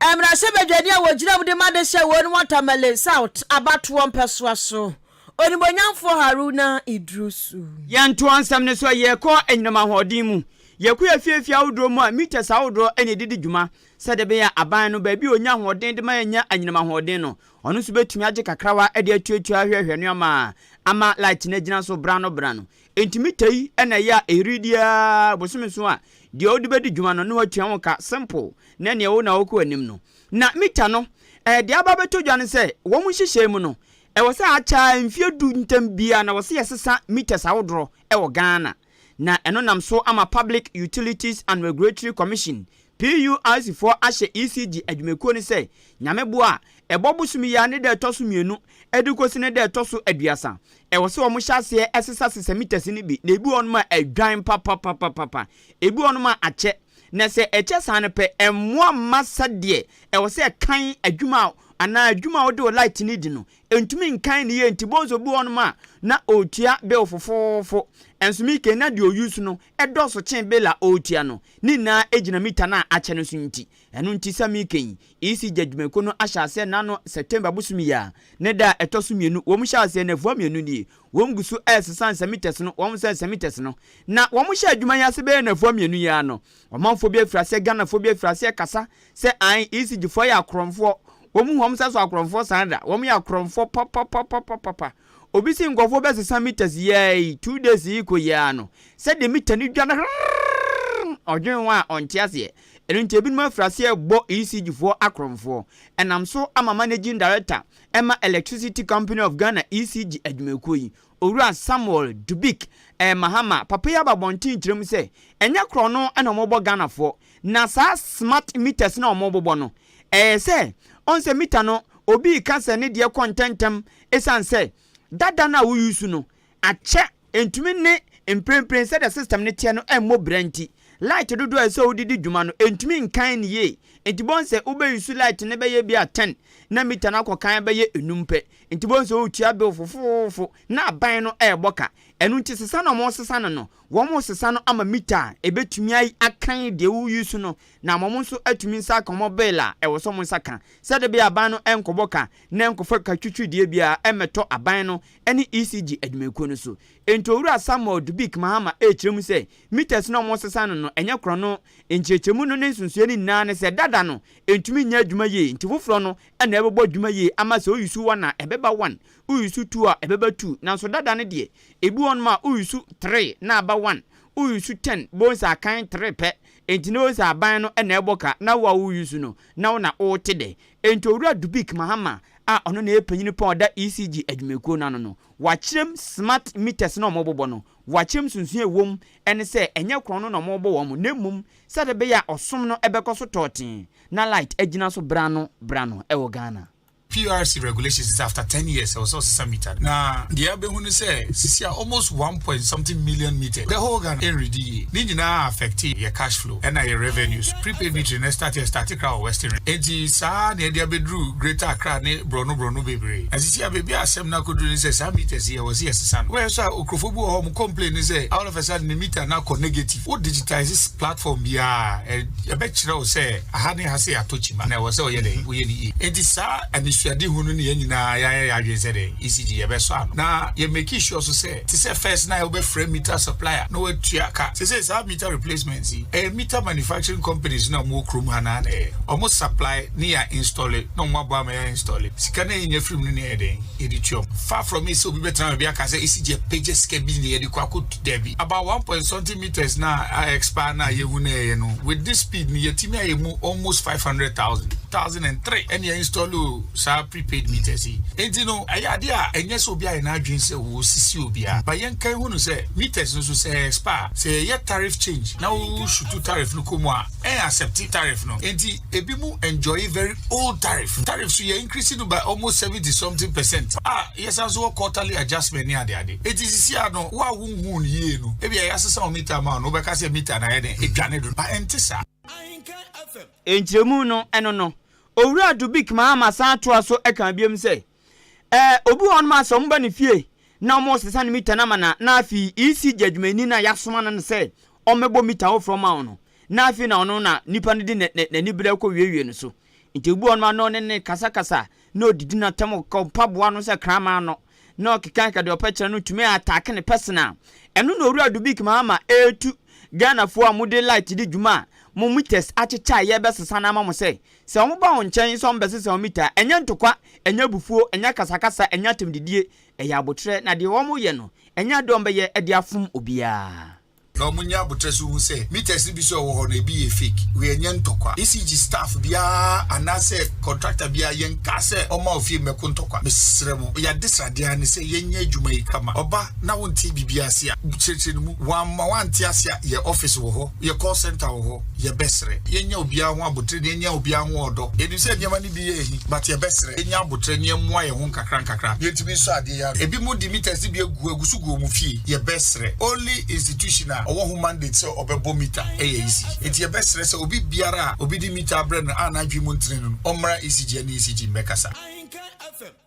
mmarahyɛbadwani a wɔgyina mu de ma de hyɛ wɔn wɔ Tamale South abatoɔ mpɛsoa so, Onimuonyamfoɔ Haruna Iddrisu. Yɛntoa nsɛm no so, yɛkɔ anyinam ahoɔden mu. Yɛkɔ afiafi ahodoɔ mu a meters ahodoɔ na ɛde di dwuma sɛdeɛ ɛbɛyɛ a aban no baabi a ɔnya ahoɔden de ma yɛnya anyinam ahoɔden no, ɔno nso bɛtumi agye kakrawa de atuatua ahwɛhwɛ nneɛma ama light no agyina so berano berano. Enti mita yi na ɛyɛ a ɛredi ara bosome nson a Deɛ wode bɛdi dwuma no na watua wo ka, simple, na neɛ wo na wokɔ anim no. Na mita no, ɛɛ deɛ aba abɛtɔ dwa ne sɛ, wɔn nhyehyɛe mu no, ɛwɔ sɛ akyɛ ara mfeɛ du ntam biara na ɛwɔ sɛ yɛsesa meters ahodoɔ wɔ Ghana. Na ɛno nam so ama Public Utilities and Regulatory Commission, PURC, foɔ ahyɛ ECG adwumakuo no sɛ, Nyame boa a, ɛbɔ bosome yi ara ne da ɛtɔ so mmienu de kɔsi ne da ɛtɔ so aduasa, ɛwɔ sɛ wɔhyɛ aseɛ sesasesa meters no bi, na ebi wɔ hɔnom a adwan papapapapa, ebi wɔ hɔnom a akyɛ. Na sɛ ɛkyɛ saa no pɛ, ɛmmoa mma sɛdeɛ ɛwɔ sɛ ɛkan adwuma a anaa adwuma a wode wo light no di no, ɛntumi nkan no yie. Nti bohu sɛ obi wɔ hɔnom a na ɔretua bill fofoofo, nso mike na deɛ ɔuse no dɔɔso kyen bill a ɔretua no. Ne nyinaa gyina mita no a akyɛ no so nti. Ɛno nti sɛ meke yi, ECG adwumakuo no ahyɛ aseɛ nnano September bosome yi ara ne da a ɛtɔ so mmienu, wɔn hyɛɛ aseɛ nnafua mmienu nie, wɔn gu so resesa nsɛmitɛs no, wɔn sɛ nsɛmitɛs no, na wɔn hyɛɛ adwuma yi ase bɛyɛ nnafua mmienu yi ara no, ɔmanfoɔ bi afiri aseɛ, Ghanafoɔ bi afiri aseɛ kasa sɛ ae ECG foɔ yɛ akorɔmfoɔ, wɔn hu wɔn sɛ so akorɔmfoɔ saa da, wɔn yɛ akorɔmfoɔ papapapapapa. Obi se nkurɔfoɔ bɛsesa meters yi ara yi, 2 days yi kɔ yi ara no, sɛdeɛ meter no dwa no hrrrr, ɔdwen ho a ɔnte aseɛ. Ɛno nti ebinom afiri aseɛ rebɔ ECG foɔ akorɔmfoɔ. Ɛnam so ama Managing Director ma Electricity Company of Ghana, ECG, adwumakuo yi, Owura Samuel Dubik Mahama, papa yi aba abɔnten rekyerɛ mu sɛ, ɛnyɛ korɔno na wɔrebɔ Ghanafoɔ, na saa smart meters no a wɔrebobɔ no, ɛyɛ sɛ, ɔhu sɛ meter no, obi reka sɛ ne deɛ kɔ ntɛmntɛm esiane sɛ dada no a wo use no akyɛ, entumi ne mprempren sɛdeɛ system no teɛ no mmɔ bra nti, light dodoɔ a ɛsɛ sɛ wode di dwuma no entumi nkan no yie. Nti bohu sɛ wobɛ use light no bɛyɛ bi a ten na meter no akɔ kan bɛyɛ enum pɛ. Nti bohu sɛ woretua bill fofoofo na aban no ɛrebɔ ka. Ɛno nti sesa na wɔresesa no no, wɔresesa no ama meter a ɛbɛtumi akan deɛ wo use no na ama wɔn nso atumi nsa aka wɔn bill a ɛwɔ sɛ wɔn nsa ka sɛdeɛ ɛbɛyɛ aban no nkɔbɔ ka na ɛnkɔfa katwitwideɛ biara mmɛtɔ aban no ne ECG adwumakuo no so. Enti Owura Samuel Dubik Mahama rekyerɛ mu sɛ meters no a wɔresesa no no ɛnyɛ korɔno, nkyerɛkyerɛmu no ne nsonsoeɛ no nyinaa ne sɛ dada no ɛntumi nyɛ adwuma yie nti foforɔ no na ɛbɛbɔ adwuma yie ama sɛ woyusu one a ɛbɛba one, woyusu two a ɛbɛba two nanso dada no deɛ ebi wɔ hɔnom a woyusu three na aba one, woyusu ten bohu sɛ akan three pɛ enti na wohu sɛ aban no na ɛbɔ ka na wo a woyusu no na wo na wote dɛ. Enti Owura Dubik Mahama a ɔno na ɛyɛ panyin pa a ɔda ECG adwumakuo no ano no, wakyerɛm smart meters no a wɔbobɔ no, wakyerɛm nsonsonoe a ɛwom ne sɛ ɛnyɛ korɔn no na wɔrebɔ wɔn na mmom sɛdeɛ ɛbɛyɛ a ɔsom no bɛkɔ so tɔɔtee na light agyina so berano berano wɔ Ghana. PRC regulations is after 10 years ɛwɔ sɛ ɔsesa meter no. Na deɛ abɛhu ne sɛ sisi a almost one point something million meter the whole Ghana ɛnredi yie. Ne nyinaa affect yɛ cash flow ɛna yɛ revenues. Prepaid metering no ɛstart ɛstarte koraa wɔ western region. Enti saa na ɛde abɛduru Greater Accra ne borɔno borɔno bebree. Na sisi a baabi a asɛm no akɔduru ne sɛ saa meters yi ɛwɔ sɛ yɛsesa no. Wobɛhwɛ nso a nkurɔfoɔ bi wɔ hɔ a wɔn complain ne sɛ all of a sudden ne meter no akɔ negative. Wo digitise platform biara a ɛbɛkyerɛ wo sɛ aha ne ha sei atɔ kyima na ɛwɔ sɛ ɔyɛ dɛn woyɛ no yie. Enti saa anisoadehu no ne yɛn nyinaa yɛayɛ yɛn adwene sɛ dɛn ECG yɛbɛsɔ ano na yɛ make sure nso sɛ te sɛ first na wobɛfrɛ meter supplier na watua ka. Seesei saa meter replacements yi ɛyɛ meter manufacturing companies no a wɔwɔ kurom ha no ara na ɛyɛ. Wɔn supply ne yɛ installe na wɔn aboa ma yɛ installe. Sika no a yɛnya firi mu no na yɛyɛ dɛn yɛde tua wɔn. Far from it sɛ obi bɛtena baabi aka sɛ ECG apagya sika bi na yɛde kɔ akɔtu dabi. About one point something meters no a a expire no a yɛhu na yɛyɛ no with this speed no yɛatumi ayɛ mu almost 500,000. 2003 ɛna yɛ install saa prepaid meters yi. Enti no ɛyɛ adeɛ a ɛnyɛ sɛ obi ayɛ n'adwene sɛ wɔresisi obiara but yɛnka nhu no sɛ meters no nso sɛ ɛ expire a sɛ yɛyɛ tariff change na wo shutu tariff no kɔ mu a ɛn accept tariff no. Enti ebi mu enjoy very old tariff. Tariff so yɛ increase no by almost 70 something percent a yɛsan nso wɔ quarterly adjustment ne adeade. Enti sisi a no wo a wonhuu no yie no ebia yɛasesa wo meter ama wo no wobɛka sɛ meter no ayɛ dɛn edwane dodo but ɛnte saa. Nkyerɛmu no, ɛno no. Owura Dubik Mahama san toa so kaa biom sɛ, Ɛɛ, obi wɔ hɔnom a sɛ wɔba ne fie na wɔresesa ne mita no ama no a, na afei ECG adwumayɛni no a yɛasoma no no sɛ ɔmmɛbɔ mita foforɔ mma wo no, na afei na ɔno na nipa no de n'ani berɛ kɔwiewie no so. Nti obi wɔ hɔnom a na ɔne no kasakasa na ɔdidi no atɛm, ɔka mpaboa no sɛ kraman no, na ɔkeka deɛ ɔpɛ kyerɛ no tumi attack ne personal. Ɛno na Owura Dubik Mahama ɛretu Ghanafoɔ a mode light di dwuma a mo meters akyekyɛ a yɛrebɛsesa no ama mo sɛ, sɛ wɔba wo nkyɛn sɛ wɔbɛsesa wo meter a, ɛnyɛ ntokwa, ɛnyɛ abufuo, ɛnyɛ akasakasa, ɛnyɛ atɛmdidie, ɛyɛ aboterɛ, na deɛ wɔyɛ no, ɛnyɛ adeɛ a wɔbɛyɛ de afom obiara. Na ɔmo nya abotrɛ so hu sɛ meters no bi so a ɛwɔ hɔ no ebi yɛ fake. Wei ɛnyɛ ntɔkwa. ECG staff biara anaasɛ contractor biara yɛnkaa sɛ ɔmma ofie mmɛko ntɔkwa. Mesrɛ mo, yɛn adesradeɛ ara ne sɛ yɛnyɛ adwuma yi kama. Ɔba na wonte biribiara ase a, kyerɛkyerɛ no mu. Wamma wante ase a, yɛn office wɔ hɔ, yɛn call centre wɔ hɔ, yɛbɛsrɛ. Yɛnya obiara ho abotrɛ na yɛnya obiara ho ɔdɔ. Yɛnim sɛ nneɛma no bi yɛ ahi but yɛbɛsrɛ. Yɛnya abotrɛ na yɛmmoa yɛn ho nkakra nkakra na yɛntumi nsɔ adeɛ yi ano. Ebinom de meters no bi agu agu so gu wɔn fie. Yɛbɛsrɛ. Only institution a ɔwɔ ho mandate sɛ ɔbɛbɔ meter yɛ ECG. Enti yɛbɛsrɛ sɛ obi biara a obi de meter abrɛ no a n'adwene mu ntene no no, ɔmmra ECG ɛne ECG mmɛkasa.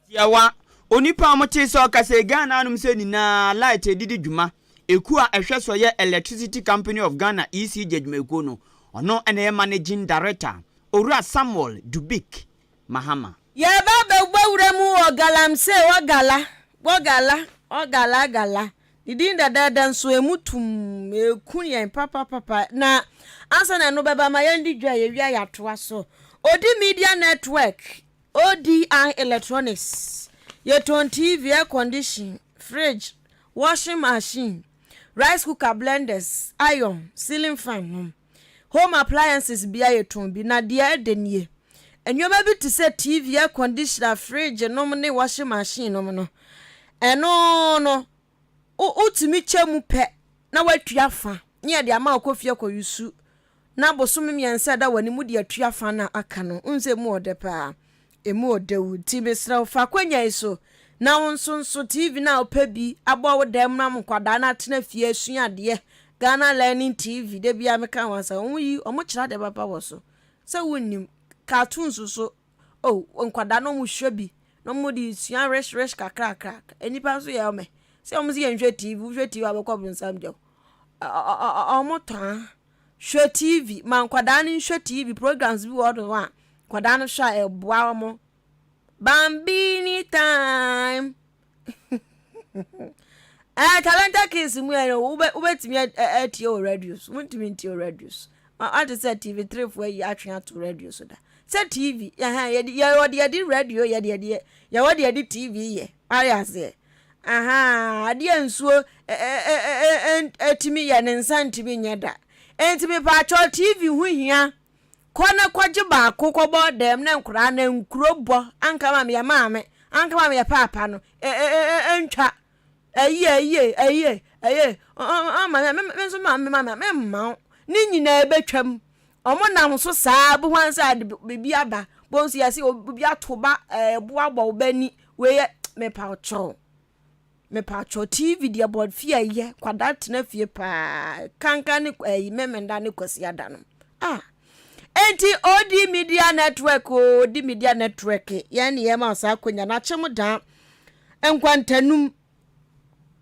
Tiawa, Onipa a wɔtee sɛ ɔkasa yi Ghana anom sɛ nyinaa light de di dwuma, ekuo a ɛhwɛ so yɛ Electricity Company of Ghana ECG adwumayɛkuo no, ɔno na ɛyɛ Managing Director, Owura Samuel Dubik Mahama. Yɛreba abɛbɔ wura mu wɔ galamsey wɔ gala wɔ gala wɔ gala gala ne din dɛdɛɛdɛ nso emu tumm eku yɛn papapapa na ansa na ɛno bɛba ma yɛn di dwa yɛwia yɛatoa so Odi Media Network ODI Electronics yɛtɔn TV air condition fridge washing machine rice cooker blenders iron ceiling fan nom Home appliances bia yɛtɔn bi, na deɛ ɛdɛ nie, nneɛma bi te sɛ TV, air conditioner, fridge nom ne washing machine nom no, ɛno no wotumi kyɛ mu pɛ na woatua fa ne yɛde ama wo kɔ fie kɔ yusu na bosome mmiɛnsa ɛda w'anim wode atua fa no a aka no, wohu sɛ emu ɔdɛ paa. Emu ɔdɛ wo nti mesrɛ wo fa akwanya yi so na wo nso nso TV no a wopɛ bi abɔ wo dan mu na nkwadaa no atena fie asua adeɛ Ghana Learning TV da biara meka ho asɛm wɔn yi wɔn kyerɛ adeɛ papa wɔ so sɛ wonnim cartoons so oh nkwadaa no wɔn hwɛ bi na wɔn de sua rich rich kakrakra nnipa nso yɛ ɔmɛ sɛ wɔn sɛ yɛnhwɛ TV wohwɛ TV abɛkɔ bonsam gyam wɔn tɔn. Hwɛ TV, ma nkwadaa no nhwɛ TV, programs bi wɔ hɔ a nkwadaa no hwɛ a ɛboa wɔn. Bambini time. Eh, talented kids mu yɛ no wobɛtumi atie wɔ radio so wontumi ntie wɔ radio so ate sɛ tv 3 foɔ ayi atwe ato radio so da sɛ tv yɛwɔ deɛ yɛde radio yɛ deɛ deɛ yɛwɔ deɛ yɛde tv yɛ ware aseɛ Ahaa, adeɛ a nsuo tumi yɛ ne nsa ntumi nyɛ da. Enti mepaakyɛw TV ho hia. Kɔ na kɔgye baako kɔbɔ dɛm na nkoraa na nkuro bɔ anka ma meyɛ maame, anka ma meyɛ paapa no ntwa. Ayie ayie ayie ayie ɔma me me nso maame ma me mma wo. Ne nyinaa ɛbɛtwam. Ɔmo nam so saa bohu ansa de biribi aba. Bonsu yɛse obi ato ba ɛboa bɔ wo ba ni. Wei yɛ mepakyɛw mepakyɛw TV deɛ bɔ fie a ɛyɛ kwadaa tena fie paa kankan ne ɛyi mɛmɛnda ne kwasi ada no ah enti odi media network o odi media network yɛn ne yɛn ma saa akonya na akyem dan nkwantanum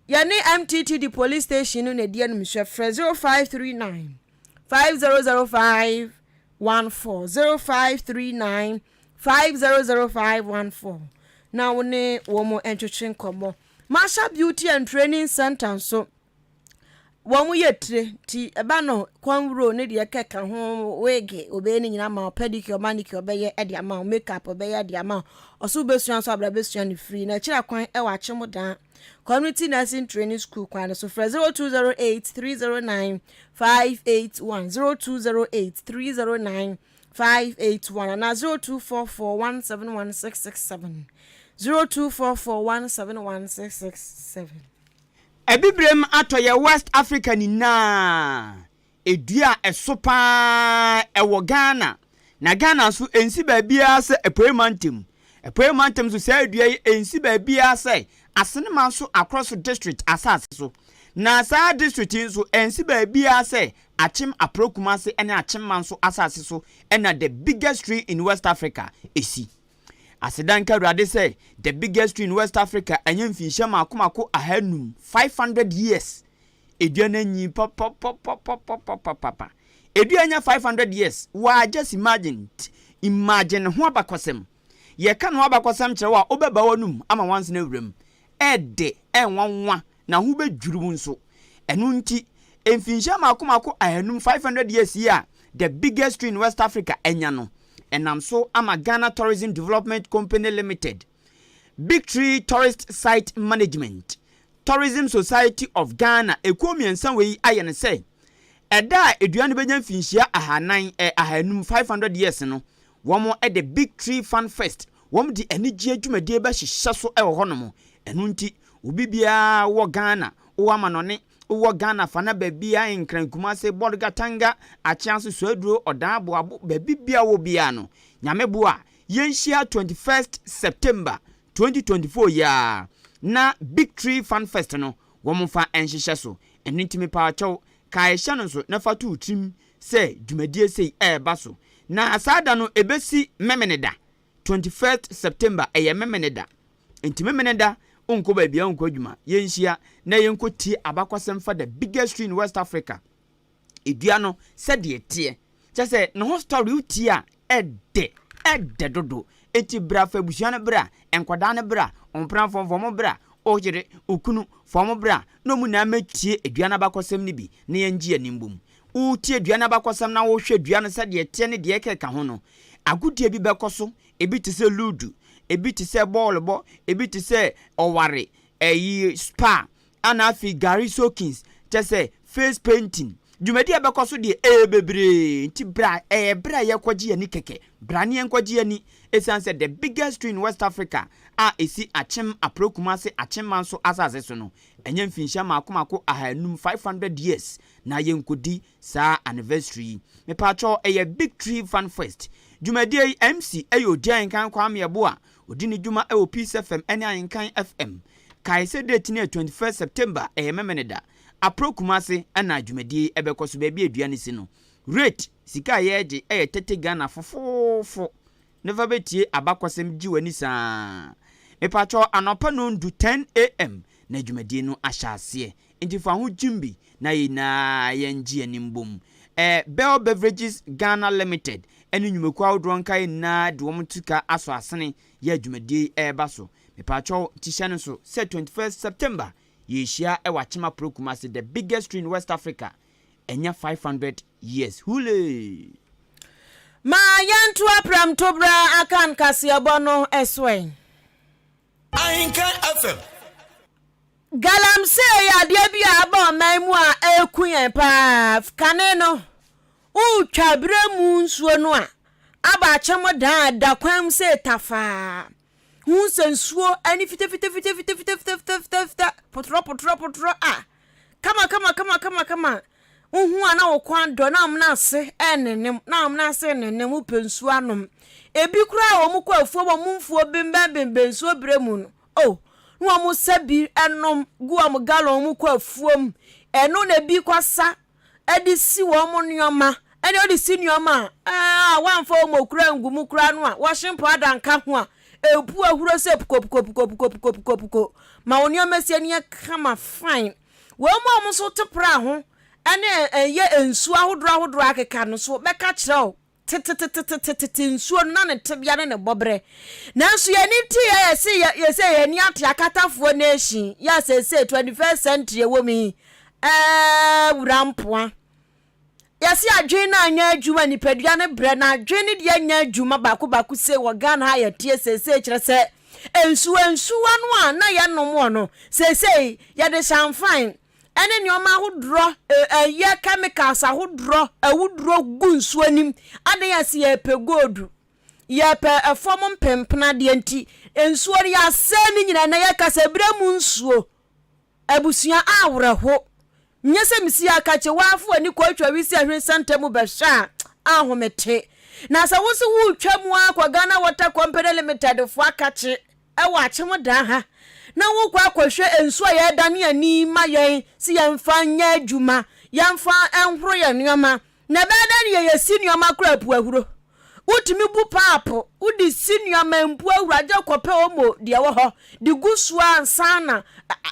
yɛne MTTD police station no na edi anum hwɛ frɛ 0539 5005 14 0539 500514 na wo ne wɔn ntwetwe nkɔmmɔ. Masha Beauty and Training Center nso, wɔn yɛ tire nti ɛba no kɔnwuro ne deɛ ɛkeka ho wig obɛyɛ ne nyinaa ma wo pedicure manicure ɔbɛyɛ de ama wo makeup ɔbɛyɛ de ama wo ɔso wobɛsua nso abra bɛsua no free na akyiri akwan ɛwɔ akyem dan Community Nursing Training School kwan no so frɛ 0208 309 581 0208 309 581 anaa 0244 171 667, 0244 171 667. Abibirem atɔeɛ West Africa nyinaa, dua a ɛso pa ara ɛwɔ Ghana. Na Ghana nso ɛnsi baabiara sɛ Apueɛ Mantam. Apueɛ Mantam nso saa dua yi ɛnsi baabiara sɛ Asenema nso Akorɔso District asase so. Na saa district yi nso ɛnsi baabiara sɛ Akyem Aprɔ Kumase ne Akyem Manso asase so na the biggest tree in West Africa si. Aseda nka Awurade sɛ the biggest tree in West Africa anya mfinhyia mmaako mmaako ahanum, 500 years. Edua no anyin papapapapapapapa. Edua anya 500 years, waa just imagine, imagine ho abakɔsɛm. Yɛka ne ho abakɔsɛm kyerɛ wo a, wobɛba w'anom ama wansena wuram. Ɛɛdɛ, ɛnwanwa, na ho bɛdwiri wo nso. Ɛno nti, mfinhyia mmaako mmaako ahanum, 500 years, yi a the biggest tree in West Africa anya no, ɛnam so ama Ghana Tourism Development Company Limited, Big Tree Tourist Site Management, Tourism Society of Ghana, ekuo mmiɛnsa wei ayɛ no sɛ, ɛda a dua no bɛnya mfinhyia ahanan, eh, ahanum, 500 years no, wɔn de Big Tree Fun Fest, wɔn de anigyeɛ dwumadie bɛhyehyɛ so wɔ hɔnom. Ɛno nti, obi biara wɔ Ghana, wowɔ amanɔne, wowɔ Ghana fa na baabiara, Nkran, Kumase, Bolgatanga, Akyeaso, Suaduro, Ɔdaa, Boabo, baabi biara wɔ biara no, Nyame boa a, yɛnhyia 21st September 2024 yi ara na Big Tree Fun Fest no wɔmfa nhyehyɛ so. Ɛno nti mepaakyɛw, kae hyɛ no nso na fa to wo tirim sɛ dwumadie sei ɛreba so. Na saa da no ɛbɛsi Memeneda, 21st September, ɛyɛ Memeneda. Nti Memeneda wonkɔ baabiara wonkɔ adwuma, yɛnhyia na yɛnkɔ tie abakwasɛm fa the biggest tree in West Africa. Dua no sɛdeɛ ɛteɛ. Kyerɛ sɛ ne ho story wotie a ɛdɛ, ɛdɛ dodo. Enti bra fa abusua no bra, nkwadaa no bra, ɔmpenafoɔ fa wɔn bra, oyere, okunu fa wɔn bra na wɔn nyinaa mmɛtie dua no abakɔsɛm no bi na yɛngye yɛn ani mbom. Woretie dua no abakɔsɛm na worehwɛ dua no sɛdeɛ ɛteɛ ne deɛ ɛkeka ho no, agodie bi bɛkɔ so, ebi te sɛ ludu, ebi te sɛ bɔɔlobɔ, ebi te sɛ ɔware, ɛyi spa, Ana afei Gary Sokins, kyerɛ sɛ face painting, dwumadi a ɛbɛkɔ so deɛ ɛyɛ bebree nti bra, ɛyɛ berɛ a yɛrekɔgye yɛn ani kɛkɛ, bra ne yɛnkɔgye yɛn ani ɛsiane sɛ the biggest tree in West Africa a ɛsi Akyem Aprɛ Kumase Akyem Manso asase so no, ɛnyɛ mfinhyia mmaako mmaako ahanum, 500 years, na yɛnkɔdi saa anniversary yi. Mepaakyɛw ɛyɛ Big Tree Fun Fest. Dwumadie yi MC ɛyɛ Odi Ahenkan Kwame Yeboah, ɔdi ne dwuma ɛwɔ Peace FM ɛne Ahenkan FM. Kae sɛ date no yɛ 21st September, ɛyɛ Memeneda. Aprɔ Kumase na dwumadie yi ɛbɛkɔ so, baabi a dua no si no. Rate, sika a yɛregye ɛyɛ 30 Ghana fofoofo. Ne fa bɛtie abakɔsɛm gye w'ani saa. Mepakyɛw anɔpa nondu, 10 am, na dwumadie no ahyɛ aseɛ. Nti fa ho gyim bi na yɛn nyinaa yɛngye yɛn ani mbom. Ɛɛ Bell Beverages Ghana Limited ɛne nnwumakuo ahodoɔ nkaeɛ nyinaa de wɔn sika asɔ asene yɛ a dwumadie yi ɛreba so. Mepaakyɛw nti hyɛ no nso sɛ 21st September yɛrehyia wɔ Akyem Aprɔ Kumasi the biggest tree in West Africa ɛnya 500 years. Hulee! Ma yɛnto aprɛmto berɛ Akan kaseɛbɔ no so ɛ. Ahenkan FM. Galamsey yɛ adeɛ bi a aba ɔman mu a ɛreku yɛn paa. Kane no, woretwa berɛ mu nsuo no a, aba akyem dan a ɛda kwan mu sɛ tafaa. Hu sɛ nsuo ani fitafitafitafitafitafitafita, potorɔ potorɔ potorɔ a, kama kama kama kama kama. Wohu a na wo kɔn adɔ na wɔn ase renenem, na wɔn ase renenem, wopɛ nsuo anom. Ebi koraa a wɔkɔ afuo wɔn mfuo bembɛnbembɛn nsuo berɛ mu no, oh, na wɔn sa bi nom gu wɔn gallon mu kɔ afuom. Ɛno na ebi kɔsa de si wɔn nneɛma. Ɛnna wɔde si nneɛma a, ɛɛ, a wɔamfa wɔn okura ngu mu koraa no a, wɔhye mpo ada nka ho a, epu ahuro sɛ pukopukopukopukopukopukopukop ma wɔn nneɛma si ani yɛ kama fine. Wɔn mu a wɔn nso te pra ho ne ɛyɛ nsuo ahodoɔ ahodoɔ akeka no nso bɛka kyerɛ wo tetetetetete nsuo no na ne tebea ne ne bɔberɛ. Nanso yɛn ani te yɛ yɛse yɛ yɛsɛ yɛn ani ate akatafoɔ nation yɛ sɛsɛ 21st century ɛwɔ mu yi ɛɛ wura mpoa. Yɛse adwene no anyɛ adwuma nipadua no brɛ na adwene no deɛ nyɛ adwuma baako baako sei wɔ Ghana ha yɛteɛ seesei kyerɛ sɛ nsuwa nsuwa no a na yɛnom wɔ no seesei yɛde hyɛnfan ɛne nneɛma ahodoɔ ɛyɛ chemicals ahodoɔ awuduro gu nsuo anim adan yɛse yɛpɛ gold yɛpɛ ɛfam mpempenadeɛ nti nsuo no yɛasɛe ne nyinaa na yɛka sɛ berɛ mu nsuo Abusua awerɛho. Nyɛ sɛ mesi akakye w'afo w'ani kɔtwa wisi ahwensɛ ntam bɛhwɛ a, ahomete. Na sɛ wo nso woretwa mu ara kɔ Ghana Water Company Limited fo akakye wɔ Akyem Dan ha na wokɔ akɔhwɛ nsuo a yɛredane ani ma yɛn sɛ yɛmfa nyɛ adwuma, yɛmfa nhoro yɛn nneɛma, Na ɛbɛyɛ dɛn na yɛasi nneɛma koraa apu ahuro? Wotumi bu paapo, wode si nneɛma mpu ahuro, agye kɔpɛ omo deɛ ɛwɔ hɔ de gu so ansa na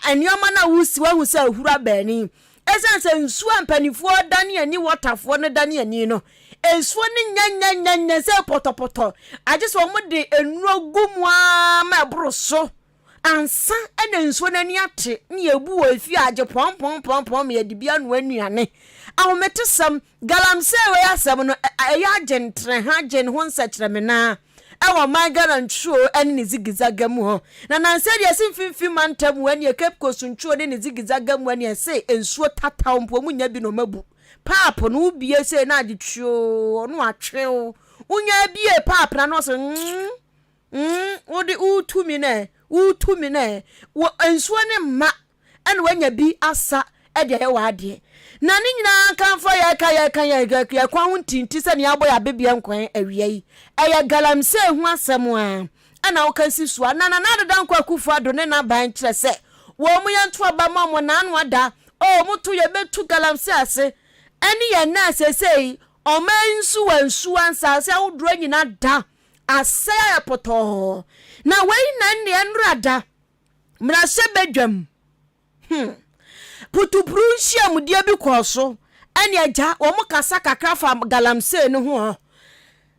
nneɛma no a wosi woahu sɛ ahuro aba ani. Ɛsiane sɛ nsuo a mpanimfoɔ dane ani, wɔtafoɔ no dane ani no, nsuo no nyɛnyɛnyɛnyɛ sɛ pɔtɔpɔtɔ, agye sɛ wɔde nnuro gu mu ara ma ɛboro so. Ansa na nsuo no ani ate na yɛbu wɔ efie a agye pɔnpɔnpɔnpɔn ma yɛde bi anoa nnuane. Ahometesɛm, galamsey wei asɛm no, ɛyɛ agye ntrɛha, gye ne ho nsɛkyerɛmenaa. Ɛwɔ ɔman Ghana nturo ne ne zigizaga mu hɔ. Na nansa yi deɛ ɛse mfimfini mantam mu ɛneɛ Cape Coast nturo ne ne zigizaga mu ɛneɛ ɛse nsuo tataw mpo ɔmo nnya bi na ɔmo abu. Paap no wo bie sei na agye twoo ɔno atwew. Wo nya bie paap no ano ɔse mm mm wode wo tumi no ɛ wo tumi no ɛ wɔ nsuo no mma ɛna wanya bi asa de ayɛ w'adeɛ. Na ne nyinaa nkamfo a yɛka yɛka yɛ yɛ kwan ho ntinti sɛ nea abɔ yɛ abebeɛ nkwan awia yi. Ɛyɛ galamsey ho asɛm a ɛna woka si so a na Nana Addo Dankwa Akufo Addo ne n'aban kyerɛ sɛ wɔn mu yɛnto aba ma wɔn n'ano ada oh mo to yɛbɛtu galamsey ase ɛne yɛn nna a seesei ɔman nsuwa nsuwa nsaase ahodoɔ nyina da asɛe ayɛ pɔtɔɔ na wei na ɛnneɛ nnora da Mmarahyɛbadwam, hmm, putupru nhyiamudie bi kɔɔ so, ɛne agya wɔn kasa kakra fa galamsey no ho hɔ.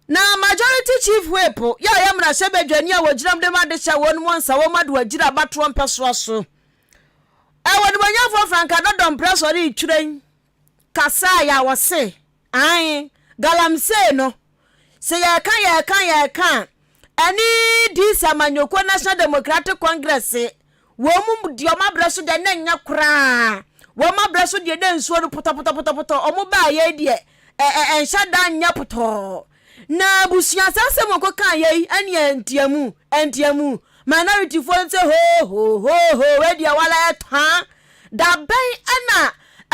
Na Majority Chief Whip yɛ ɔyɛ mmarahyɛbadwani a wɔgyina mu de ma adehyɛ wɔn mu nsa wɔn ade wɔagyina abatoɔ mpɛsoa so. Ɛwɔ nimonyamfoɔ Frank Adodɔ mprɛ sɔre retwerɛ kasaeɛ a wɔse, ae, galamsey no, sɛ yɛreka yɛreka yɛreka a, ɛne DC amanyɔkuo National Democratic Congress wɔn mu deɛ wɔn abrɛ so deɛ na ɛnyɛ koraa wɔn abrɛ so deɛ na nsuo no pɔtɔpɔtɔpɔtɔpɔtɔ wɔn baa yɛ deɛ ɛnhyɛ da nyɛ pɔtɔɔ na abusua saa asɛm wɔn kɔka yɛ yi ɛne ntiamu ntiamu minority foɔ nso hoo hoo hoo hoo wei deɛ wala ɛtɔn Da bɛn na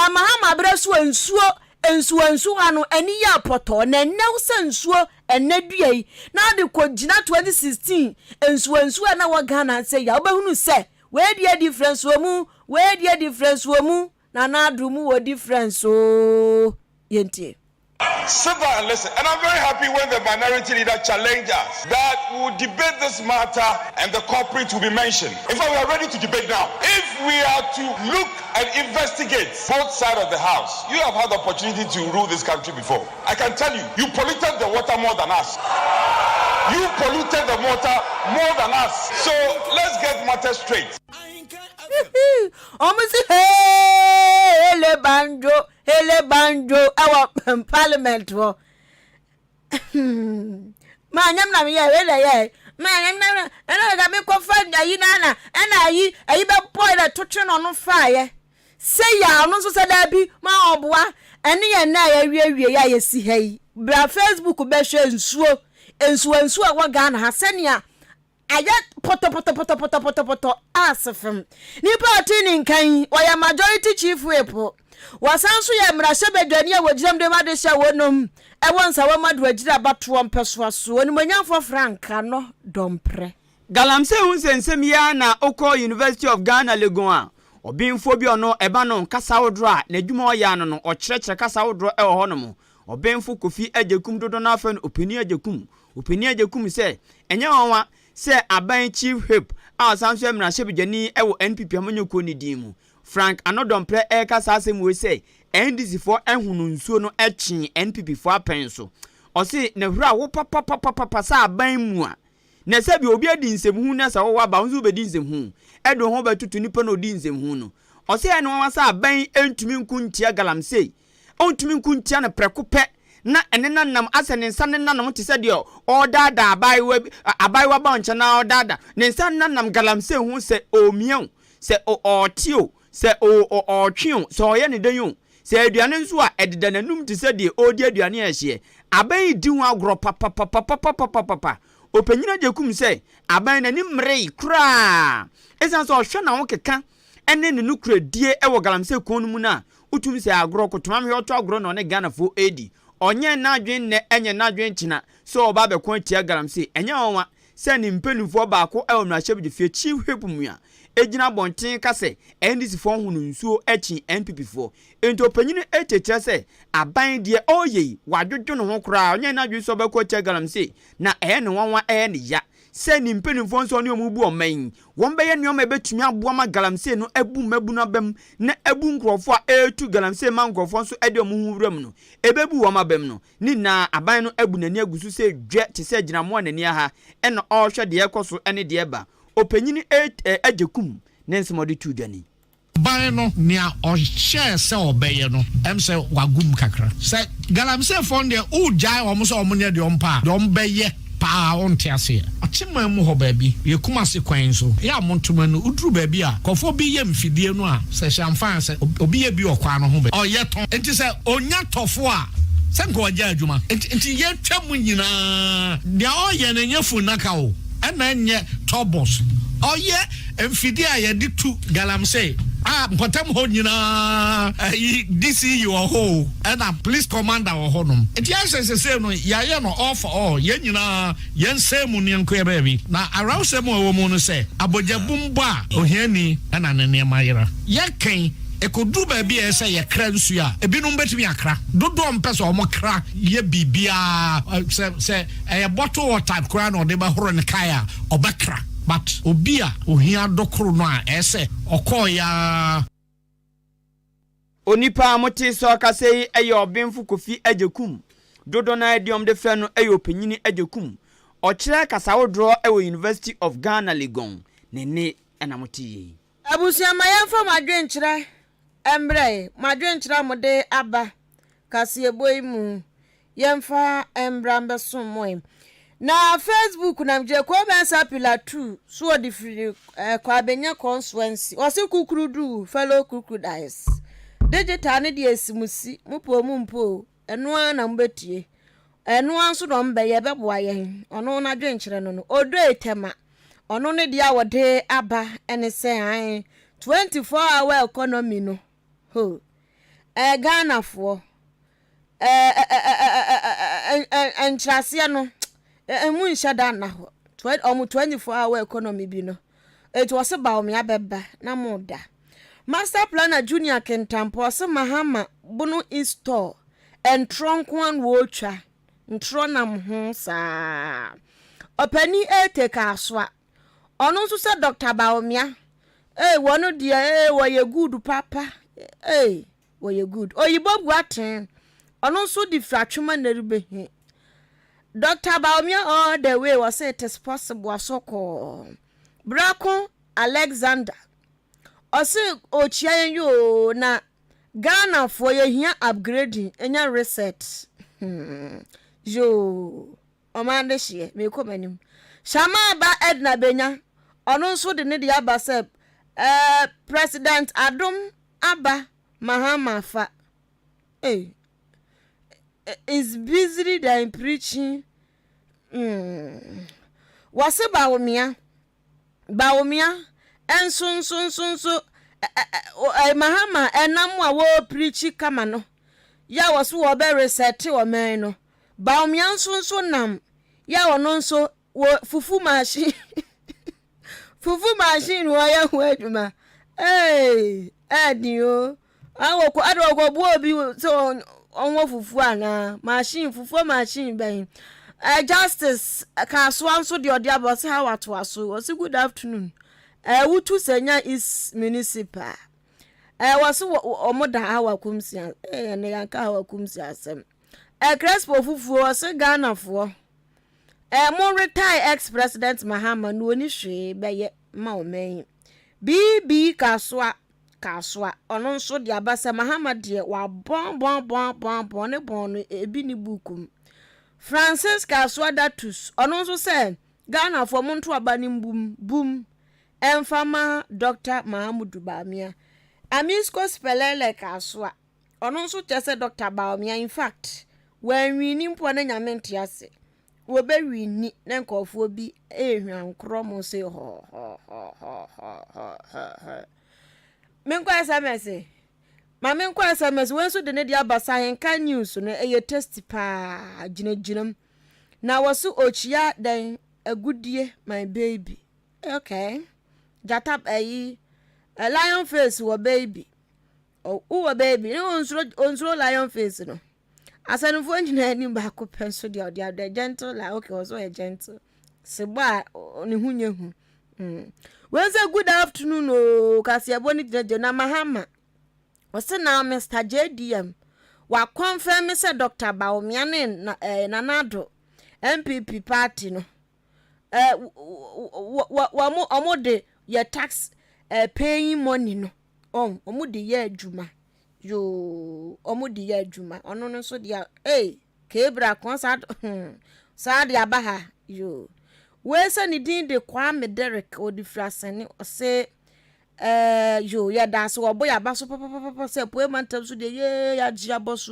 Mahama berɛ so a nsuo nsuwansuwa no ani yɛɛ pɔtɔɔ na ɛnnɛ wo sɛ nsuo ɛnnɛ dua yi na wode kɔgyina 2016 nsuwansuwa a na ɛwɔ Ghana sɛ yi a wobɛhunu sɛ wei deɛ difference wɔ mu wei deɛ difference wɔ mu Nana Addo mu wɔ difference oo yɛntie. Sit down and listen. And I'm very happy when the minority leader challenged us that we will debate this matter and the culprit will be mentioned. In fact, we are ready to debate now. If we are to look and investigate both sides of the house, you have had the opportunity to rule this country before. I can tell you, you polluted the water more than us. You polluted the water more than us. So let's get matters straight. Wɔn si hee hele banjo hele banjo ɛwɔ parliament hɔ. Maa nyɛm na meyɛ wei na yɛ maa nyɛm na ɛna ɛna mi kɔ fa ayi na na ɛna ayi ayi bɛ bɔ ɛna totwe na ɔno fa yɛ sɛ yɛ ɔno nso sɛ daabi ma ɔboa ɛne yɛn na yɛawiewie yɛ a yɛsi ha yi bra Facebook bɛhwɛ nsuo nsuo nsuo ɛwɔ Ghana ha sɛnea Ayɛ pɔtɔpɔtɔpɔtɔpɔtɔpɔtɔ ase fam. Nipa a ɔte ne nka yi, ɔyɛ Majority Chief Whip. Wɔsan nso yɛ mmarahyɛbadwani a wɔgyina mu de ma adehyɛ a wɔnom wɔ Nsawam Adoagyiri abatoɔ mpɛsoa so, Onimuonyamfoɔ Frank Ano Dompreh. Galamsey ho nsɛnsɛm yi ara na ɔkɔɔ University of Ghana Legon a ɔbenfoɔ bi a ɔno ɛba no kasa ahodoɔ a n'adwuma a ɔyɛ ano no ɔkyerɛkyerɛ kasa ahodoɔ wɔ hɔnom, Ɔbenfo Kofi Agyekum dodoɔ no ara frɛ no Ɔpanin Agyekum Opanin Agyekum sɛ ɛnyɛ nwanwa sɛ aban Chief Whip a ɔsan nso yɛ mmarahyɛbadwani wɔ NPP amanyɔkuo no din mu, Frank Anodɔmprɛ reka saa asɛm wei sɛ NDC foɔ hono nsuo no kyee NPP foɔ apɛn so. Ɔse n'ahura wo papapapapa sɛ aban mu a na sɛbi obi adi nsɛmhunu na sɛ wowɔ aba wo nso wobɛdi nsɛmhunu de wo ho bɛtoto nipa na ɔdi nsɛmhunu no. Ɔse ɛyɛ no nwanwa sɛ aban ntumi nko ntia galamsey Ɔntumi nko ntia no prɛko pɛ na ɛne no anam asɛ ne nsa nenanam te sɛ deɛ ɔredaadaa abaayewa bi, abaayewa ba nkyɛn na ɔredaadaa. Ne nsa nenam galamsey ho sɛ ɔremia o, sɛ ɔrete o, sɛ ɔretwe o, sɛ ɔreyɛ no dɛn o. Sɛ aduane nso a, ɛdeda n'anum te sɛ deɛ ɔredi aduane a ɛhyeɛ. Aban yi di ho agorɔ papapapapapapapa. Ɔpanyin Agyekum sɛ aban n'ani mmeree koraa ɛsiane sɛ ɔhwɛ n'ahokeka ne ne nokorɛdie wɔ galamsey ko no mu no a, wotumi sɛ agorɔ, kotomam hwɛ ɔtɔ agorɔ na ɔne Ghanafoɔ redi. Ɔnyɛɛ n'adwene nnɛ ɛnyɛ n'adwene kyena sɛ ɔreba abɛko atia galamsey. Ɛnyɛ nwanwa sɛ ne mpanimfoɔ baako wɔ mmarahyɛbadwafie, Chief Whip Mua, gyina abɔnten ka sɛ NDC foɔ hono nsuo kyen NPP foɔ. Enti ɔpanyin Ete kyerɛ sɛ aban deɛ ɔreyɛ yi wadwodwo ne ho koraa, ɔnyɛɛ n'adwene sɛ ɔbɛko atia galamsey na ɛyɛ ne nwanwa ɛyɛ ne ya sɛ ne mpanimfoɔ nso ɔne wɔn rebu ɔman yi. Wɔbɛyɛ nneɛma a ebetumi aboa ma galamsey no abu mmabun abam na abu nkurɔfo a ɛretu galamsey ma nkurɔfo nso de wɔn ho wuram no. Ebebu wɔn abam no, ne nyinaa aban no abu n'ani agu so sɛ dwɛ te sɛ agyinamoa a n'ani aha na ɔrehwɛ deɛ ɛrekɔ so ne deɛ ɛreba. Ɔpanyin Agyekum ne nsɛm a ɔde too dwa ni. Ban no, nea ɔhyɛɛ sɛ ɔbɛyɛ no, ɛm sɛ wagu mu kakra. Sɛ galamseyfoɔ no deɛ, wogyae wɔn sɛ wɔnyɛ deɛ wɔpɛ a, deɛ wɔbɛyɛ. paa wonte aseɛ. Ɔkyeman mu hɔ baabi, yɛ Kumasi kwan so, yɛ a montoma no, woduru baabi a nkurɔfoɔ bi yɛ mfidie no a, sɛ hyɛnfa a, sɛ obi yɛ bi wɔ kwan no ho baabi, ɔyɛ tɔn. Nti sɛ ɔnya tɔfoɔ a, sɛ nka wagyae adwuma. Nti nti yɛtwa mu nyinaa, deɛ ɔyɛ no ɛnyɛ funnaka o, ɛna ɛnyɛ tɔbɔs. Ɔyɛ Mfidie a yɛde tu galamsey a mpɔtam hɔ nyinaa ayi DCE wɔ hɔ o ɛna police commander wɔ hɔ nom nti ayɛ sɛ sesei no yɛayɛ no all for all yɛn nyinaa yɛn nsɛe mu no yɛnko yɛ baabi na awerɛhosɛm a ɛwɔ mu no sɛ abogyabum bɔ a ohiani ɛna ne nneɛma yera yɛkɛn ɛkɔduru baabi a ɛyɛ sɛ yɛkra nsuo a ebinom bɛtumi akra dodoɔ mpɛ sɛ wɔn kra yɛ biribiara sɛ sɛ ɛyɛ bottle water koraa na ɔde bɛhoro ne kae a ɔbɛkra. But obi a ohia dɔ koro no a ɛsɛ ɔkɔɔeɛ ara. Onipa a motee sɛ ɔkasa yi yɛ Ɔbenfo Kofi Agyekum. Dodoɔ no ara din a wɔde frɛ no yɛ Ɔpanyini Agyekum. Ɔkyerɛ kasawodoɔ wɔ University of Ghana Legon. Ne nne na moteeɛ yi. Abusua ma yɛmfa mo adwenkyerɛ mbrɛ yi, mo adwenkyerɛ a mode aba kaseɛbɔ yi mu, yɛmfa mbra mbɛsom mo ɛ. Na Facebook nam gyina Kobensa Pillar 2 so ɔde firi eh, Kwabenya Constituency. Ɔse kukurudu fellow crocodiles. Digital ne deɛ esi mo si, mo po mo mpo o, ɛno ara na mobɛtie. Ɛno ara nso na ɔmbɛyɛ, ɛbɛboa yɛn. Ɔno n'adwenkyerɛ no no. Odoe Tema, ɔno ne deɛ a wɔde aba ne sɛ ae 24 hour economy no, ho, ɛɛ Ghanafoɔ, ɛɛ nkyerɛaseɛ no, ɛmu nhyɛ da nna hɔ. Ɔmo 24 hour economy bi no, eti wɔse Bawumia bɛba na mo da. Master Planner Junior Kintampo ɔse Mahama Bono East Store ntorɔ nko ara na ɔretwa, ntorɔ nam ho saa. Ɔpanin Ete Kasoa, ɔno nso sɛ Dr. Bawumia, ee wɔn deɛ ee wɔyɛ good papa, ee wɔyɛ good. Oyibo Boateng, ɔno nso de firi Atwema na ɛrebɛhi. Dr. Bawumia all the way, wɔse it is possible asɔkɔɔ. Brako Alexander, ɔse ɔkyia yɛn yoo na Ghanafoɔ yɛhia upgrading ɛnyɛ reset. Yoo, ɔman de hyeɛ, meekɔ m'anim. Shama ba Edna Benya, ɔno nso de ne deɛ aba sɛ eh, President Adom aba Mahama fa. Hey, is busy than preaching. Wɔse Bawumia, Bawumia nso nso nso nso Mahama ɛnam a wɔrepreachi kama no yɛ a wɔso wɔbɛ reset ɔman no. Bawumia nso nso nam yɛ a ɔno nso wɔ fufu machine fufu machine wɔyɛ ho adwuma. Ee, ɛɛden o. Awɔkɔ ade wɔkɔboa obi sɛ ɔnwɔ fufuo anaa machine fufuo machine bɛn. Justice Kasoa nso deɛ ɔde aba ɔsɛ ha watoa so ɔsɛ good afternoon. Wotu sɛ nya East Municipal. Wɔsɛ wɔn da Hawa Kumsi ɛnɛ yanka Hawa Kumsi asɛm. Crespo fufuo ɔsɛ Ghanafoɔ. Mo retire ex president Mahama no oni hwee bɛyɛ ma ɔman yi. BB Kasoa Kasoa ɔno nso de aba sɛ Mahama deɛ wabɔn bɔn bɔn bɔn bɔn ne bɔn no ebi ne buuku mu. Francis Kasoa Datus ɔno nso sɛ Ghanafoɔ monto aba no mbum bum ɛmfa ma Dr. Mahamudu Bawumia. Amisco Spelele Kasoa ɔno nso kyerɛ sɛ Dr. Bawumia in fact wɔanwini mpo a na Nyame nte ase. Wɔbɛwini na nkurɔfoɔ bi ɛrehwankorɔ mo se hɔhɔhɔhɔhɔhɔ. Menkɔ SMS. Ma menkɔ SMS. Wei nso de ne de aba Sahenka news no ɛyɛ tasty paa gyinagyina mu. Na wɔso okyia dɛn agudie my baby. Okay. Gyata ayi lion face wɔ baby. Wowɔ baby ne onsuro onsuro lion face no. Asanufoɔ nyinaa anim baako pɛ nso deɛ ɔde adɔ gentle la okay ɔso ɔyɛ gentle. Sebɔ a ne ho nyɛ hu. Wei sɛ good afternoon o kaseɛbɔ ne gyinagyina na Mahama. Ɔse na Mr JDM wa confirm sɛ Dr. Bawumia ne na, eh, Nana Addo NPP party no eh, wɔn wɔn de yɛ tax eh, paying money no wɔn wɔn de yɛ adwuma yoo wɔn de yɛ adwuma ɔno no nso deɛ ee keebra kɔn saa saa de aba ha. Yoo. Wei sɛ ne din de Kwame Derrick, ɔde firi Asene. Ɔse ɛɛ yoo yɛda ase wɔbɔ yɛn aba so papapapa sɛ apuei mantam so deɛ yee yɛagye abɔ so.